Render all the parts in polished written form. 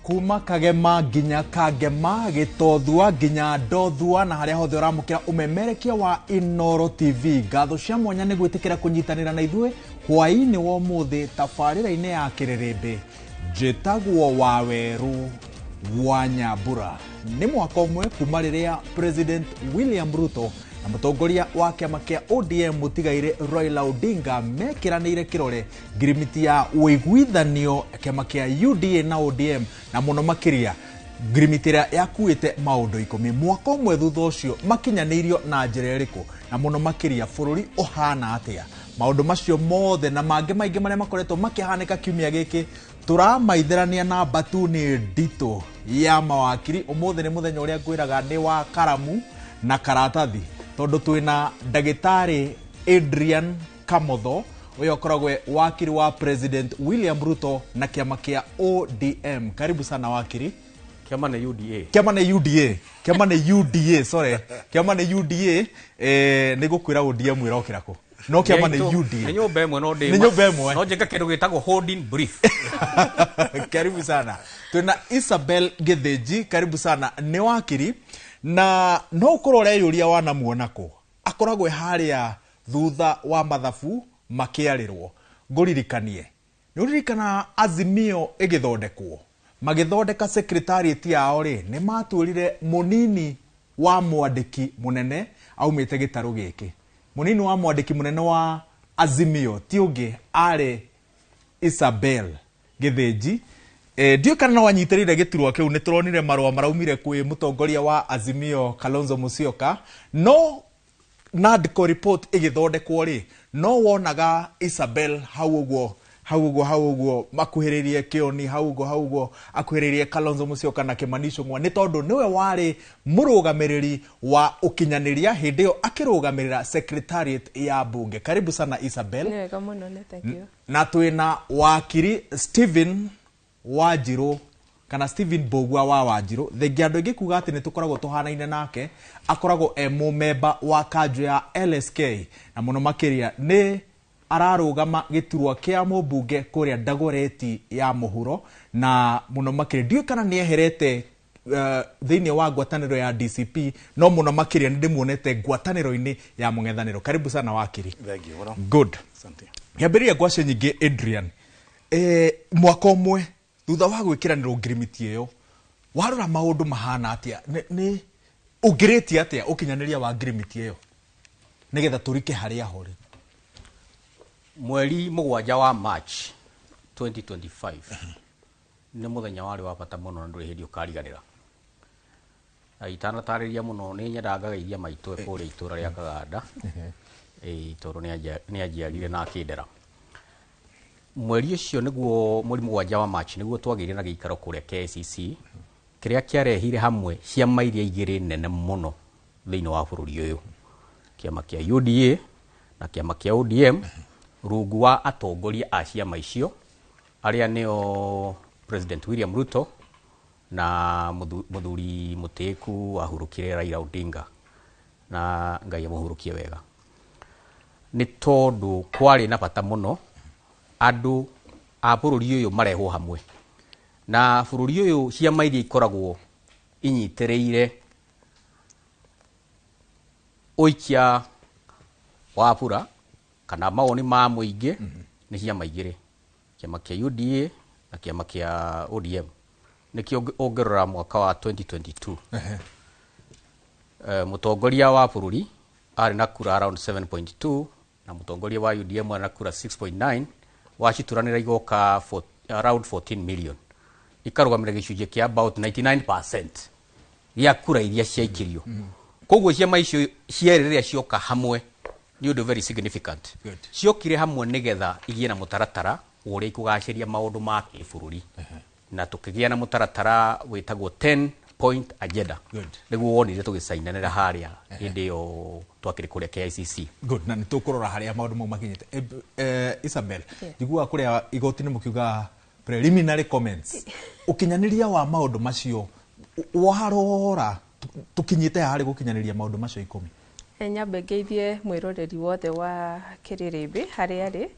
Kuma Kagema nginya Kangema, Gĩtothua nginya Ndothua, na harĩa hothe ũramũkĩra ũmemerekia wa Inooro TV. Ngatho cia mwanya nĩ gwĩtĩkĩra kũnyitanĩra na ithuĩ hwaĩ-inĩ wa ũmũthĩ tabarĩra-inĩ ya Kĩrĩrĩmbĩ. Njĩtagwo Wawerũ wa Nyambura. Nĩ mwaka ũmwe kuma rĩrĩa President William Ruto na mũtongoria wa kĩama kĩa ODM mũtigairĩ Raila Odinga mekĩranĩire kĩrore ngirimiti ya ũiguithanio kĩama kĩa UDA na ODM, na mũno makĩria ngirimiti ĩrĩa yakuĩte maũndũ 10. Mwaka ũmwe thutha ũcio makinyanĩirio na njĩra ĩrĩkũ, na mũno makĩria bũrũri ũhana atĩa? Maũndũ macio mothe na mangĩ maingĩ marĩa makoretwo makĩhanĩka kiumia gĩkĩ tũramaitherania na mbatuni nditũ ya mawakiri. Ũmũthĩ nĩ mũthenya ũrĩa ngwĩraga nĩ wa karamu na karatathi, tondũ twĩna ndagĩtarĩ Adrian Kamotho, ũyũ ũkoragwo wakiri wa President William Ruto na kĩama kĩa ODM. Karibu sana, wakiri. Kĩama nĩ UDA. Kĩama nĩ UDA, kĩama nĩ UDA, sorry, kĩama nĩ UDA. Nĩ gũkwĩra ODM ĩrokĩra kũ, no kĩama nĩ UDA. Nĩ nyũmba ĩmwe, no ndĩ Nĩ nyũmba ĩmwe. No njĩke kĩndũ gĩtagwo holding brief. Karibu sana. Twĩna Isabel Gĩthĩnji, karibu sana, nĩ wakiri, na no ũkorwo ũreyũria wanamuona kũ. Akoragwo e harĩa thutha wa mathabu makĩarĩrwo. Ngũririkanie, nĩ ũririkana Azimio ĩgĩthondekwo, magĩthondeka secretariat yao rĩ, nĩ matuĩrire mũnini wa mwandĩki mũnene aumĩte gĩtarũ gĩkĩ. Mũnini wa mwandĩki mũnene wa Azimio ti ũngĩ arĩ Isabel Gĩthĩnji. Ndiũĩ kana no anyitĩrĩire gĩturwa kĩu. Nĩ tũronire marũa maraumire kwĩ mũtongoria wa Azimio Kalonzo Musyoka, no NADCO report ĩgĩthondekwo rĩ, no wonaga Isabel hau ũguo, hau ũguo, hau ũguo, makuhĩrĩirie Kĩoni hau ũguo, hau ũguo akuhĩrĩirie Kalonzo Musyoka na Kĩmani Ichung'wa, nĩ tondũ nĩwe warĩ mũrũgamĩrĩri wa ũkinyanĩria hĩndĩ ĩyo akĩrũgamĩrĩra secretariat ya bunge. Karibu sana, Isabel. Nĩ wega mũno, nĩ thank you. Na twĩna wakiri Stephen Wanjirũ kana Stephen Mbũgua wa Wanjirũ. Thengia andũ aingĩ kuga atĩ nĩ tũkoragwo tũhanaine nake, akoragwo e mũmemba wa kanjũ ya LSK, na mũno makĩria nĩ ararũgama gĩturwa kĩa mũmbunge kũrĩa Dagoretti ya mũhuro, na mũno makĩria ndiũĩ kana nĩ eherete thĩinĩ wa ngwatanĩro ya DCP, no mũno makĩria nĩ ndĩmuonete ngwatanĩro-inĩ ya mũng'ethanĩro. Karibu sana, wakiri. Thank you mũno. Good. Asante. Ngĩambĩrĩria ngwacĩ nyingĩ, Adrian, mwaka ũmwe thutha wa gwĩkĩranĩrwo ngirimiti ĩyo, warora maũndũ mahana atĩa? Nĩ ũngĩrĩtie atĩa ũkinyanĩria wa ngirimiti ĩyo, nĩgetha tũrike harĩa ho rĩ? Mweri 7 wa March 2025 nĩ mũthenya warĩ wa bata mũno na ndũrĩ hĩndĩ ũkariganĩra. Na itanatarĩria mũno, nĩ nyendaga ngageithia maitũ e kũrĩa itũra rĩa Kaganda, tondũ nĩ anjiarire na akĩndera. Mweri ũcio nĩguo mweri 7 wa March nĩguo twagĩire na gĩikaro kũrĩa KICC, kĩrĩa kĩarehire hamwe ciama iria igĩrĩ nene mũno thĩinĩ wa bũrũri ũyũ, kĩama kĩa UDA na kĩama kĩa ODM, rungu wa atongoria a ciama icio arĩa nĩo President William Ruto na mũthuri mũtĩĩku wahurũkire Raila Odinga, na Ngai amũhurũkie wega. Nĩ tondũ kwarĩ na bata mũno andũ a bũrũri ũyũ marehwo hamwe, na bũrũri ũyũ ciama iria ikoragwo inyitĩrĩire ũikia wa bura kana mawoni ma mũingĩ nĩ ciama igĩrĩ, kĩama kĩa UDA na kĩama kĩa ODM. Nĩkĩo ũngĩrora mwaka wa 2022, mũtongoria wa bũrũri arĩ na kura around 7.2 na mũtongoria wa UDM arĩ na kura 6.9. Wacituranĩra igoka around 14 million, ikarũgamĩrĩra gĩcunjĩ kĩa about 99% gĩa kura iria ciaikirio. Koguo ciama icio cierĩ rĩrĩa cioka hamwe nĩ ũndũ very significant. Ciokire hamwe nĩgetha igĩe na mũtaratara wa ũrĩa ikũgacĩria maũndũ ma kĩbũrũri, na tũkĩgĩa na mũtaratara wĩtagwo 10 point agenda. Nĩguo wonire tũgĩcainanĩra harĩa hĩndĩ ĩyo twakĩrĩ kũrĩa KICC. Good, na nĩ tũkũrora harĩa maũndũ mau makinyĩte. Isabel, njiguaga kũrĩa igoti-inĩ mũkiuga preliminary comments. Ũkinyanĩria wa maũndũ macio warora tũkinyĩte harĩ gũkinyanĩria maũndũ macio 10? Nyambe ngeithie mwĩroreri wothe wa Kĩrĩrĩmbĩ harĩa arĩ.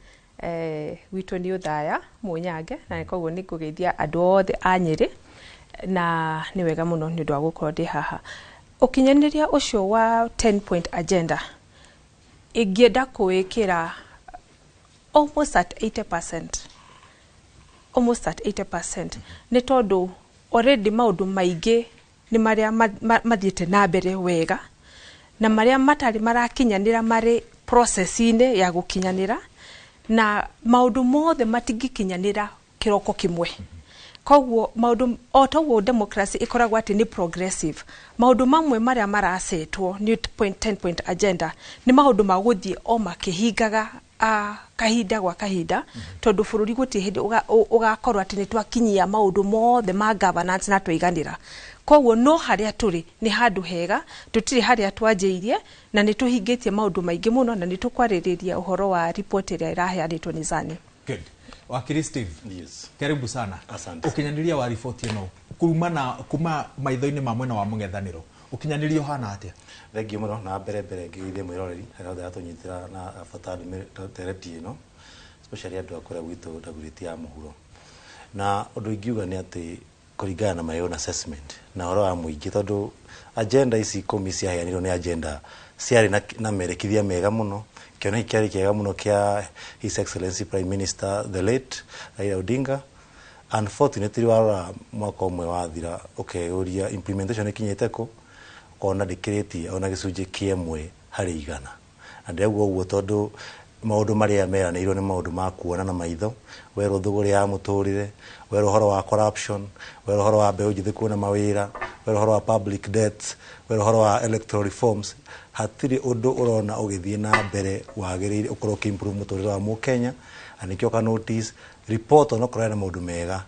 Gwitũ nĩ Ũthaya Mũnyange, na koguo nĩ ngũgeithia andũ othe a Nyĩrĩ. Na nĩ wega mũno nĩ ũndũ wa gũkorwo ndĩ haha. Ũkinyanĩria ũcio wa 10 point agenda ingĩenda kũwĩkĩra almost at 80%, almost at 80%, nĩ tondũ already maũndũ maingĩ nĩ marĩa mathiĩte na mbere wega, na marĩa matarĩ marakinyanĩra marĩ process-inĩ ya gũkinyanĩra, na maũndũ mothe matingĩkinyanĩra kĩroko kĩmwe. Koguo maũndũ o toguo democracy ĩkoragwo atĩ nĩ progressive, maũndũ mamwe marĩa marasetwo nĩ point 10 point agenda nĩ maũndũ ma gũthiĩ o makĩhingaga kahinda gwa kahinda, tondũ bũrũri gũtirĩ hĩndĩ ũgakorwo atĩ nĩ twakinyia maũndũ mothe ma governance na twaiganĩra. Koguo no harĩa tũrĩ nĩ handũ hega, tũtirĩ harĩa twanjĩirie, na nĩ tũhingĩtie maũndũ maingĩ mũno, na nĩ tũkwarĩrĩria ũhoro wa report ĩrĩa ĩraheanĩtwo nĩ Zani. Good. Wakiri Steve. Yes. Karibu sana. Asante. Ũkinyanĩria wa riboti ĩno kuma na kuma maitho-inĩ ma mwena wa mũng'ethanĩro, ũkinyanĩria ũhana atĩa? Thengiũ mũno, na mbere mbere ngĩgeithie mwĩroreri harĩa hothe aratũnyitĩra na bata ndereti ĩno, especially andũ a kũrĩa gwitũ Dagoretti ya mũhuro. Na ũndũ ingiuga nĩ atĩ kũringana na my own assessment na ũhoro wa mũingĩ, tondũ agenda ici 10 ciaheanirwo nĩ agenda ciarĩ na merekithia mega mũno. Kĩoneki kĩarĩ kĩega mũno kĩa His Excellency Prime Minister the late Raila Odinga. Unfortunately, warora mwaka ũmwe wathira, ũkeyũria implementation ĩkinyĩte kũ, ũkona ndĩkĩrĩtie ona gĩcunjĩ kĩa 1%. Na ndĩrauga ũguo tondũ maũndũ marĩa meranĩirwo nĩ maũndũ ma kuona na maitho: werwo thũgũrĩ ya mũtũrĩre, werwo ũhoro wa corruption, werwo ũhoro wa mbeũ njĩthĩ kuona mawĩra, werwo ũhoro wa public debt, werwo ũhoro wa electoral reforms. Hatirĩ ũndũ ũrona ũgĩthiĩ na mbere wagĩrĩire ũkorwo ũkĩ-improve mũtũrĩre wa mũkenya. Na nĩkĩo ũka notice report onokorwo ĩna maũndũ mega,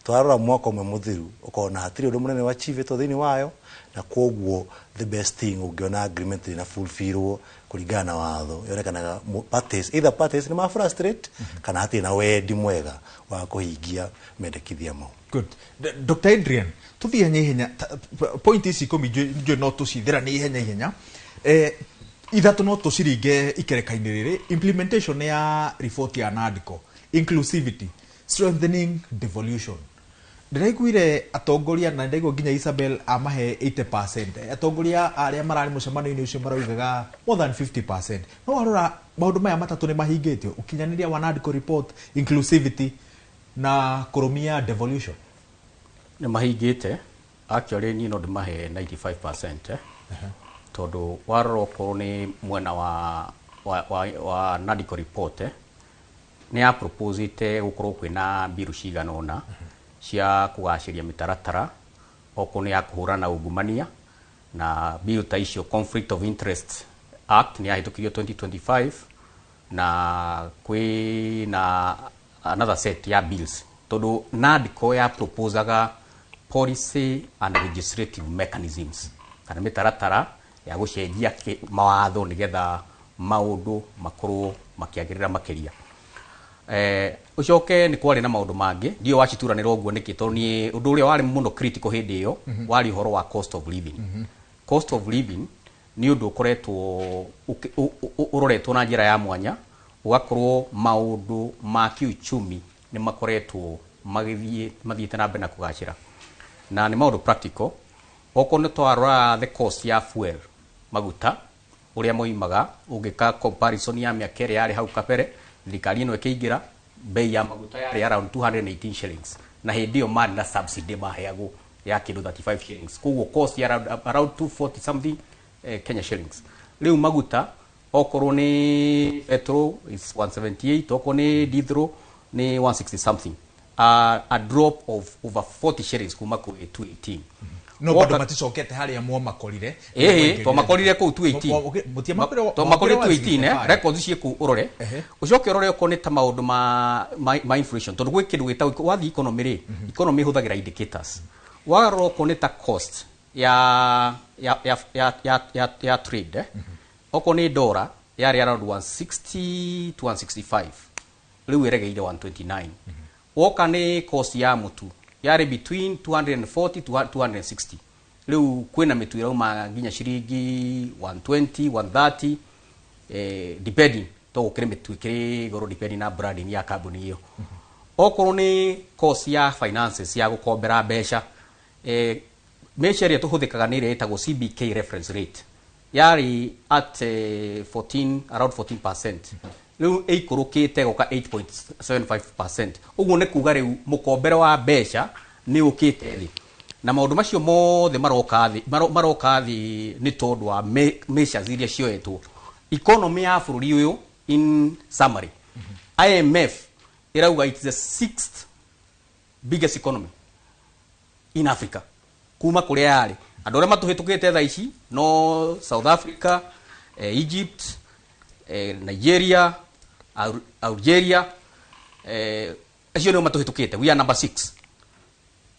twarora mwaka ũmwe mũthiru ũkona hatirĩ ũndũ mũnene wa achievĩtwo thĩinĩ wayo. Na koguo the best thing, ũngĩona agreement ĩna fulfillwo kũringana na watho, yonekanaga parties, either parties nĩ ma frustrate kana hatirĩ na wendi mwega wa kũhingia mendekithia mau. Good. Dr. Adrian, tuthiĩ ihenya ihenya point ici 10 njũĩ no tũcithĩra nĩ ihenya ihenya. Ithatũ no tũciringe ikereka-inĩ rĩrĩ: implementation ya report ya NADCO, inclusivity, strengthening devolution. Ndĩraiguire atongoria na ndaigua nginya Isabel amahe 80%. Atongoria arĩa mararĩ mũcemanio-inĩ ũcio maraugaga more than 50%. No warora maũndũ maya matatũ nĩ mahingĩtio: ũkinyanĩria wa NADCO report, inclusivity na kũrũmia devolution? Nĩ mahingĩte. Actually, niĩ no ndĩmahe 95%, tondũ warora okorwo nĩ mwena wa NADCO report, nĩ ya proposite gũkorwo kwĩna mbiru cigana ũna cia kũgacĩria mĩtaratara, okorwo nĩ ya kũhũrana na ungumania, na bill ta icio, Conflict of Interest Act nĩ yahĩtũkirio 2025, na kwĩ na another set ya bills, tondũ NADCO ya proposaga policy and legislative mechanisms kana mĩtaratara ya gũcenjia mawatho nĩgetha maũndũ makorwo makĩagĩrĩra makĩria. Ũcoke nĩ kwarĩ na maũndũ mangĩ ndiũ wacituranĩra ũguo nĩkĩ, tondũ niĩ ũndũ ũrĩa warĩ mũno critical hĩndĩ ĩyo warĩ ũhoro wa cost of living. Cost of living nĩ ũndũ ũkoretwo ũroretwo na njĩra ya mwanya, ũgakorwo maũndũ ma kiuchumi nĩ makoretwo magĩthiĩ mathiĩte na mbere na kũgacĩra, na nĩ maũndũ practical. Okorwo nĩ twarora the cost ya fuel, maguta ũrĩa moimaga, ũngĩka comparison ya mĩaka ĩrĩa yarĩ hau kabere, thirikari ĩno ĩkĩingĩra, bei ya maguta yarĩ around 218 shillings, na hĩndĩ ĩyo marĩ na subsidy maheagwo ya kĩndũ 35 shillings, koguo cost ya around 240 something Kenya shillings. Rĩu maguta okorwo nĩ petrol is 178, okorwo nĩ diesel nĩ 160 something, a drop of over 40 shillings kuma kwĩ 218. No bado maticokete harĩa mwamakorire. Ĩĩ, twamakorire kũu 218. Mũtiamakorire. Twamakorire 218, records ciĩ kũu ũrore. Ehe. Ũcoke ũrore okorwo nĩ ta maũndũ ma inflation, tondũ gwĩ kĩndũ gĩtagwo wathiĩ economy rĩ, economy ĩhũthagĩra indicators. Warora okorwo nĩ ta cost ya trade, okorwo nĩ dollar yarĩ around 160 to 165, rĩu ĩregeire 129. Woka nĩ cost ya mũtu yarĩ between 240 to 260, rĩu kwĩna mĩtu ĩrauma nginya ciringi 120, 130, depending to gũkĩrĩ mĩtu ĩkĩrĩ goro depending na branding ya kambuni ĩyo. Okorwo nĩ cost ya finances ya gũkombera mbeca Measure ĩrĩa tũhũthĩkaga nĩ ĩrĩa ĩtagwo CBK reference rate, yarĩ at 14, around 14%. Rĩu ĩikũrũkĩte gũka 8.75%. Ũguo nĩ kuga rĩu mũkombere wa mbeca nĩ ũkĩte thĩ, na maũndũ macio mothe maroka thĩ, maroka thĩ nĩ tondũ wa measures iria cioetwo. Economy ya bũrũri ũyũ, in summary, IMF ĩrauga it's the sixth biggest economy in Africa kuma kũrĩa yarĩ. Andũ arĩa matũhĩtũkĩte thaa ici no South Africa, Egypt, Nigeria, Algeria, acio nĩo matũhĩtũkĩte. We are number 6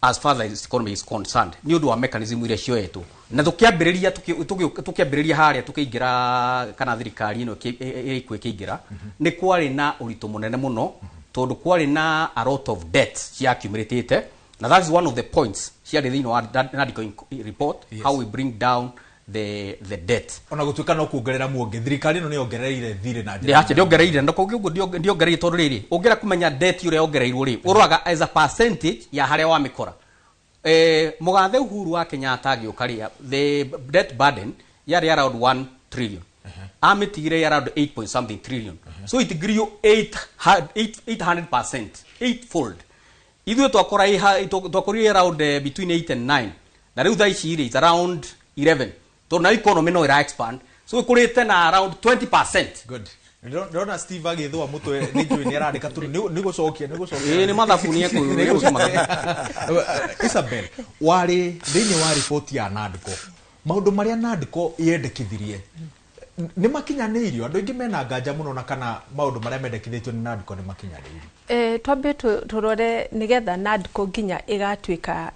as far as economy is concerned nĩ ũndũ wa mechanism iria cioetwo. Na tũkĩambĩrĩria tũkĩambĩrĩria harĩa tũkĩingĩra, kana thirikari ĩno ĩkuo ĩkĩingĩra, nĩ kwarĩ na ũritũ mũnene mũno, tondũ kwarĩ na a lot of debt cia accumulated, na that's one of the points ciarĩ thĩinĩ wa NADCO report, how we bring down the debt. Ona gũtuĩka no kuongerera muonge, thirikari ĩno nĩ yongereire thirĩ na njĩra Ndĩ ndiongereire na koguo ndiongereire, tondũ rĩrĩ, ũngĩra kũmenya debt ũrĩa yongereirwo rĩ, ũroraga as a percentage ya harĩa wamĩkora. Mũgathe Uhuru wa Kenyatta agĩũka rĩ, the debt burden yarĩ around 1 trillion. Amĩtigire around 8 point something trillion, so it grew 800%, eightfold. Ithuĩ twakora twakorire around between 8 and 9, na rĩu thaa ici rĩ, it's around 11, tondũ na economy no ĩra expand, so ĩkũrĩte na around 20%. Good. Ndĩrona Steve agĩthũa mũtwe, nĩ njũĩ nĩ arandĩka tondũ nĩ gũcokia, nĩ gũcokia. Ĩĩ, nĩ mathabu nĩ ekũ mathabu. Isabel, warĩ thĩinĩ wa riboti ya NADCO. Maũndũ marĩa NADCO yendekithirie nĩ makinyanĩirio? Andũ aingĩ mena nganja mũno na kana maũndũ marĩa mendekithĩtio nĩ NADCO nĩ makinyanĩirio. Twambe tũrore nĩgetha NADCO nginya ĩgatuĩka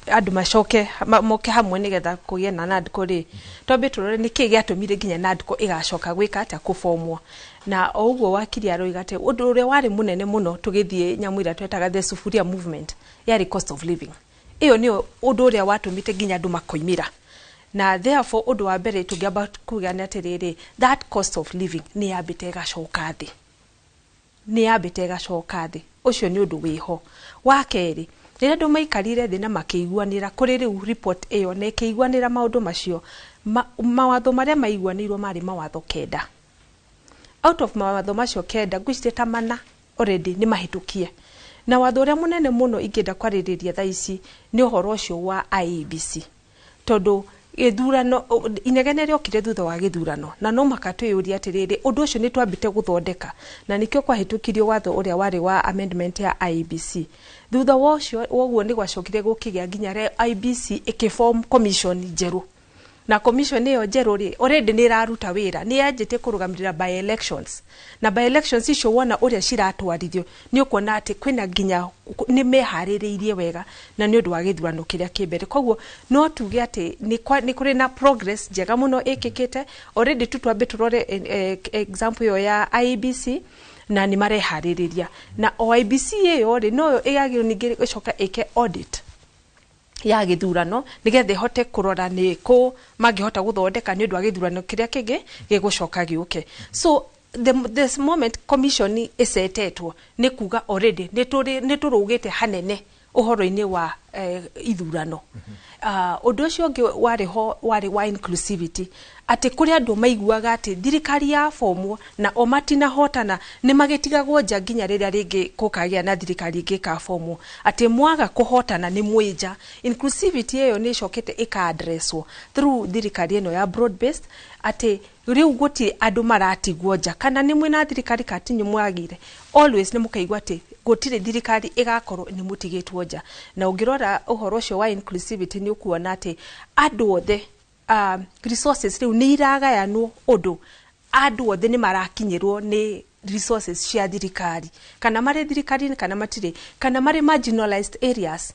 andũ macoke moke hamwe nĩgetha kũgĩe na NADCO rĩ, twambe tũrore nĩkĩĩ gĩatũmire nginya NADCO ĩgacoka gwĩka atĩa, kũbomwo. Na o ũguo wakiri aroiga atĩ ũndũ ũrĩa warĩ mũnene mũno tũgĩthiĩ nyamũ ĩrĩa twetaga the Sufuria movement yarĩ cost of living. Ĩyo nĩyo ũndũ ũrĩa watũmĩte nginya andũ makoimĩra, na therefore ũndũ wa mbere tũngĩamba kuga nĩ atĩrĩrĩ, that cost of living nĩ yambĩte ĩgacoka thĩ, nĩ yambĩte ĩgacoka thĩ. Ũcio nĩ ũndũ wĩho. Wa kerĩ, rĩrĩa andũ maikarire thĩ na makĩiguanĩra kũrĩ rĩu report ĩyo na ĩkĩiguanĩra maũndũ macio, mawatho marĩa maiguanĩirwo marĩ mawatho 9. Out of mawatho macio 9, ngwĩciria ta 4 already nĩ mahĩtũkie. Na watho ũrĩa mũnene mũno ingĩenda kwarĩrĩria thaa ici nĩ ũhoro ũcio wa IEBC, tondũ gĩthurano, inegene rĩokire thutha wa gĩthurano, na no maka twĩyũrie atĩrĩrĩ, ũndũ ũcio nĩ twambĩte gũthondeka, na nĩkĩo kwahĩtũkirio watho ũrĩa warĩ wa amendment ya IEBC. Thutha wa ũcio woguo nĩ gwacokire gũkĩgĩa nginya IEBC ĩkĩform commission njerũ, na commission ĩyo njerũ rĩ, already nĩ ĩraruta wĩra, nĩ yanjĩtie kũrũgamĩrĩra by elections, na by elections icio wona ũrĩa ciratwarithio nĩ ũkuona atĩ kwĩna nginya nĩ meharĩrĩirie wega na nĩ ũndũ wa gĩthurano kĩrĩa kĩ mbere. Koguo no tuge atĩ nĩ kũrĩ na progress njega mũno ĩkĩkĩte already. Tu twambe tũrore example ĩyo ya IEBC, na nĩ mareharĩrĩria, na o IEBC ĩyo rĩ, noyo ĩyagĩrĩirwo ningĩ gũcoka ĩke audit ya gĩthurano nĩgetha ĩhote kũrora nĩ kũ mangĩhota gũthondeka nĩ ũndũ wa gĩthurano kĩrĩa kĩngĩ gĩgũcoka gĩũke. So this moment commission ĩcetetwo nĩ kuga already nĩ tũrũgĩte hanene ũhoro-inĩ wa ithurano. Ũndũ ũcio ũngĩ warĩ ho warĩ wa inclusivity, atĩ kũrĩ andũ maiguaga atĩ thirikari ya bomwo na o matinahotana nĩ magĩtigagwo nja nginya rĩrĩa rĩngĩ gũkagĩa na thirikari ĩngĩ ĩkabomwo, atĩ mwaga kũhotana nĩ mwĩ nja. Inclusivity ĩyo nĩ ĩcokete ĩka-addresswo through thirikari ĩno ya broad based, atĩ rĩu gũtirĩ andũ maratigwo nja, kana nĩ mwĩna thirikari kana ti mwagire, always nĩ mũkaigua atĩ gũtirĩ thirikari ĩgakorwo nĩ mũtigĩtwo nja. Na ũngĩrora ũhoro ũcio wa inclusivity nĩ ũkuona atĩ andũ othe, resources rĩu nĩ iragayanwo ũndũ andũ othe nĩ marakinyĩrwo nĩ resources cia thirikari, kana marĩ thirikari-inĩ kana matirĩ, kana marĩ marginalized areas,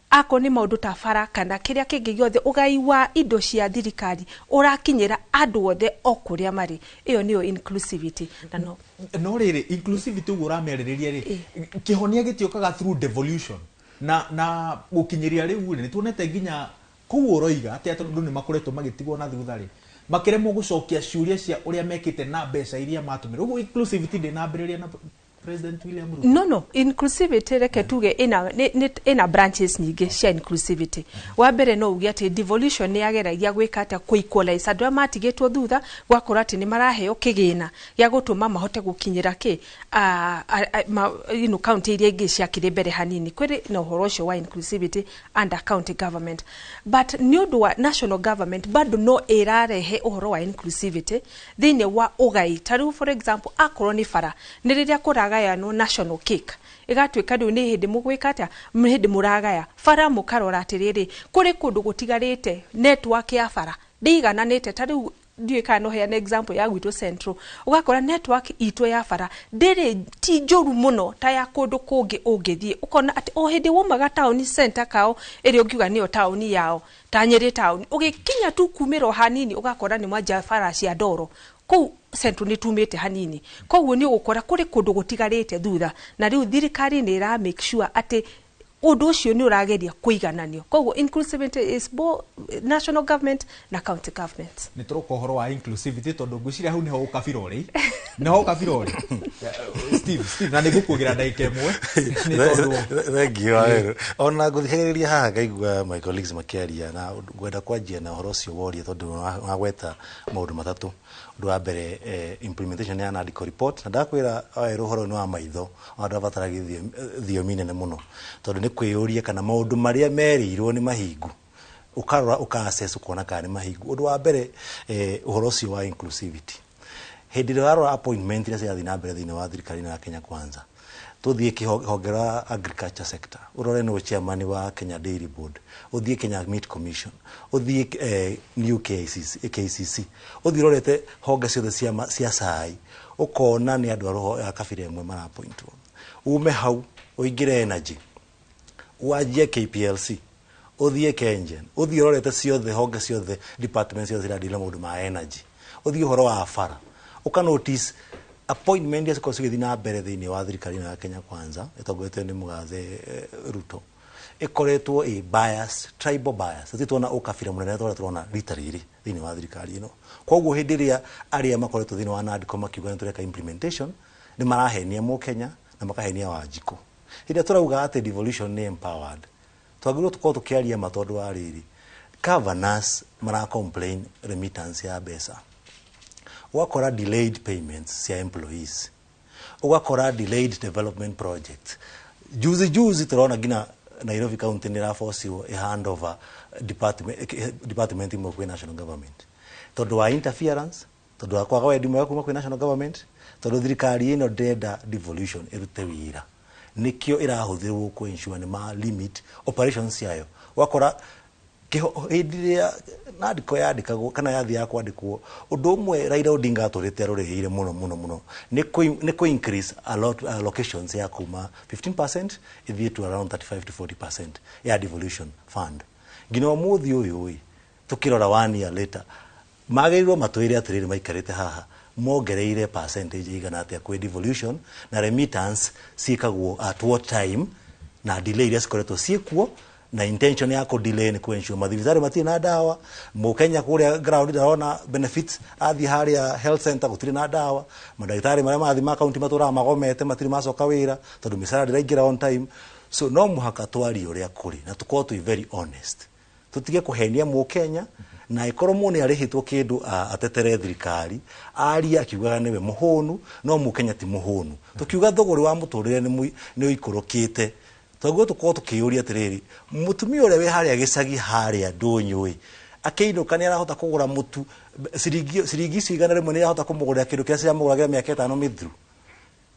akorwo nĩ maũndũ ta bara kana kĩrĩa kĩngĩ gĩothe, ũgai wa indo cia thirikari ũrakinyĩra andũ othe o kũrĩa marĩ. Ĩyo nĩyo inclusivity na no No rĩrĩ, inclusivity ũguo ũramĩarĩrĩria rĩ, kĩhonia gĩtiũkaga through devolution na gũkinyĩria rĩu rĩ, nĩ tuonete nginya kũu ũroiga atĩ andũ nĩ makoretwo magĩtigwo na thutha rĩ, makĩremwo gũcokia ciũria cia ũrĩa mekĩte na mbeca iria matũmĩra. Ũguo inclusivity ndĩnambĩrĩria na President William Ruto? No, inclusivity, reke tuge ina ina branches nyingĩ cia inclusivity. Wa mbere no uge atĩ devolution nĩ yageragia gwĩka atĩa? Kũ equalize andũ arĩa matigĩtwo thutha, gwakorwo atĩ nĩ maraheo kĩgĩna gĩa gũtũma mahote gũkinyĩra kĩ county iria ingĩ ciakĩrĩ mbere hanini. Kwĩrĩ na ũhoro ũcio wa inclusivity under county government, but nĩ ũndũ wa national government bado no ĩrarehe ũhoro wa inclusivity thĩinĩ wa ũgai. Ta rĩu, for example, akorwo nĩ bara, nĩ rĩrĩa kũragayanwo national cake, ĩgatuĩka rĩu nĩ hĩndĩ mũgwĩka atĩa, nĩ hĩndĩ mũragaya bara, mũkarora atĩrĩrĩ, kũrĩ kũndũ gũtigarĩte network ya bara ndĩigananĩte. Ta rĩu ndiũĩ kana no heane example ya gwitũ Central, ũgakora network itũ ya bara ndĩrĩ, ti njũru mũno ta ya kũndũ kũngĩ. Ũngĩthiĩ ũkona atĩ o hĩndĩ womaga taũni center kao ĩrĩa ũngiuga nĩyo taũni yao ta Nyĩrĩ taũni, ũgĩkinya tu kumĩra o hanini ũgakora nĩ mwanja bara cia ndoro. Kũu Central nĩ tumĩte hanini, koguo nĩ ũgũkora kũrĩ kũndũ gũtigarĩte thutha, na rĩu thirikari nĩ ĩra make sure atĩ ũndũ ũcio nĩ ũrageria kũigananio. Koguo inclusivity is both national government na county government. Nä tå roka å horo wa inclusivity, tondå ngwĩciria hau nĩho ũkabira ũrĩ, nĩho ũkabira ũrĩ, Steve, na nĩ ngũkuagĩra ndagĩka ĩmwe nĩ tondũ Thengiũ Waweru. Ona ngũthikagĩrĩria haha ngaigua my colleagues makĩaria, na ngwenda kwanjia na ũhoro ũcio woria, tondũ wagweta maũndũ matatũ. Ũndũ wa mbere, implementation ya NADCO report, na ndakwĩra Waweru, ũhoro ũyũ nĩ wa maitho, ona ndũrabatara thiomi nene mũno, tondũ nĩ kwĩyũria kana maũndũ marĩa merĩirwo nĩ mahingu, ũkarora, ũka assess, ũkona kana nĩ mahingu. Ũndũ wa mbere, ũhoro ũcio wa inclusivity, hĩndĩ ĩrĩa warora appointment iria cirathiĩ na mbere thĩinĩ wa thirikari ĩno ya Kenya Kwanza, tuthiĩ kĩhonge rwa agriculture sector, ũrore nũ chairman wa Kenya Dairy Board, ũthiĩ Kenya Meat Commission, ũthiĩ new KICC, KCC, ũthiĩ ũrorete honge ciothe cia cai, ũkona nĩ andũ a a kabira ĩmwe marapointwo. Ume hau ũingĩre energy, wanjie KPLC, ũthiĩ KenGen, ũthiĩ ũrorete ciothe, honge ciothe, department ciothe ciradila maũndũ ma energy, ũthiĩ ũhoro wa bara, ũka notice appointment iria cikorwo cigĩthiĩ na mbere thĩinĩ wa thirikari ĩno ya Kenya Kwanza ĩtongoretio nĩ mũgathe Ruto, ĩkoretwo ĩ bias, tribal bias. Tũtirĩ tuona ũkabira mũnene ta ũrĩa tũrona rita rĩrĩ thĩinĩ wa thirikari ĩno. Koguo hĩndĩ ĩrĩa arĩa makoretwo thĩinĩ wa NADCO makiuga nĩ tũreka implementation, nĩ marahenia mũkenya na makahenia Wanjikũ. Hĩndĩ ĩrĩa tũrauga atĩ devolution nĩ empowered, twagĩrĩirwo tũkorwo tũkĩaria ma, tondũ wa rĩrĩ, governors mara complain remittance ya mbeca, ũgakora delayed payments cia employees, ũgakora delayed development projects. Juzi juzi tũrona nginya Nairobi County nĩ ĩrabocirwo ĩ hand over department imwe kwĩ national government, tondũ wa interference, tondũ wa kwaga wendi mwega kuma kwĩ national government, tondũ thirikari ĩno ndĩrenda devolution ĩrute wĩra, nĩkĩo ĩrahũthĩrwo kũ ensure nĩ ma limit operations ciayo. Ũgakora hĩndĩ ĩrĩa NADCO yandĩkagwo kana yathiaga kwandĩkwo, ũndũ ũmwe Raila Odinga atũrĩte arũrĩhĩire mũno mũno mũno nĩ kũ increase allocations ya kuma 15% ĩthiĩ to around 35 to 40% ya devolution fund. Nginya ũmũthĩ ũyũ ĩ, tũkĩrora one year later, magĩrĩirwo matwĩre atĩrĩrĩ, maikarĩte haha mongereire percentage igana atĩa kwĩ devolution, na remittance ciĩkagwo at what time, na delay iria cikoretwo ciĩkuo, na intention ya kũ delay nĩ kũ ensure mathibitarĩ matirĩ na ndawa, mũkenya kũrĩa ground ndarona benefits, athiĩ harĩa health center gũtirĩ na ndawa, mandagĩtarĩ marĩa marathiĩ ma county matũraga magomete, matirĩ macoka wĩra tondũ mĩcara ndĩraingĩra on time. So no mũhaka twarie ũrĩa kũrĩ na tũkorwo twĩ very honest, tutige kũhenia mũkenya, na ĩkorwo mũndũ nĩ arĩhĩtwo kĩndũ atetere thirikari, aria akiugaga nĩwe mũhũnu, no mũkenya ti mũhũnu. Tũkiuga thũgũrĩ wa mũtũrĩre nĩ ũikũrũkĩte, twaguo tũkorwo tũkĩyũria atĩrĩrĩ, mũtumia ũrĩa wĩ harĩa gĩcagi harĩa ndũnyũ ĩ, akĩinũka nĩ arahota kũgũra mũtu ciringi icio 100? Nĩ arahota kũmũgũrĩra kĩndũ kĩrĩa ciramũgũragĩra mĩaka 5 mĩthiru?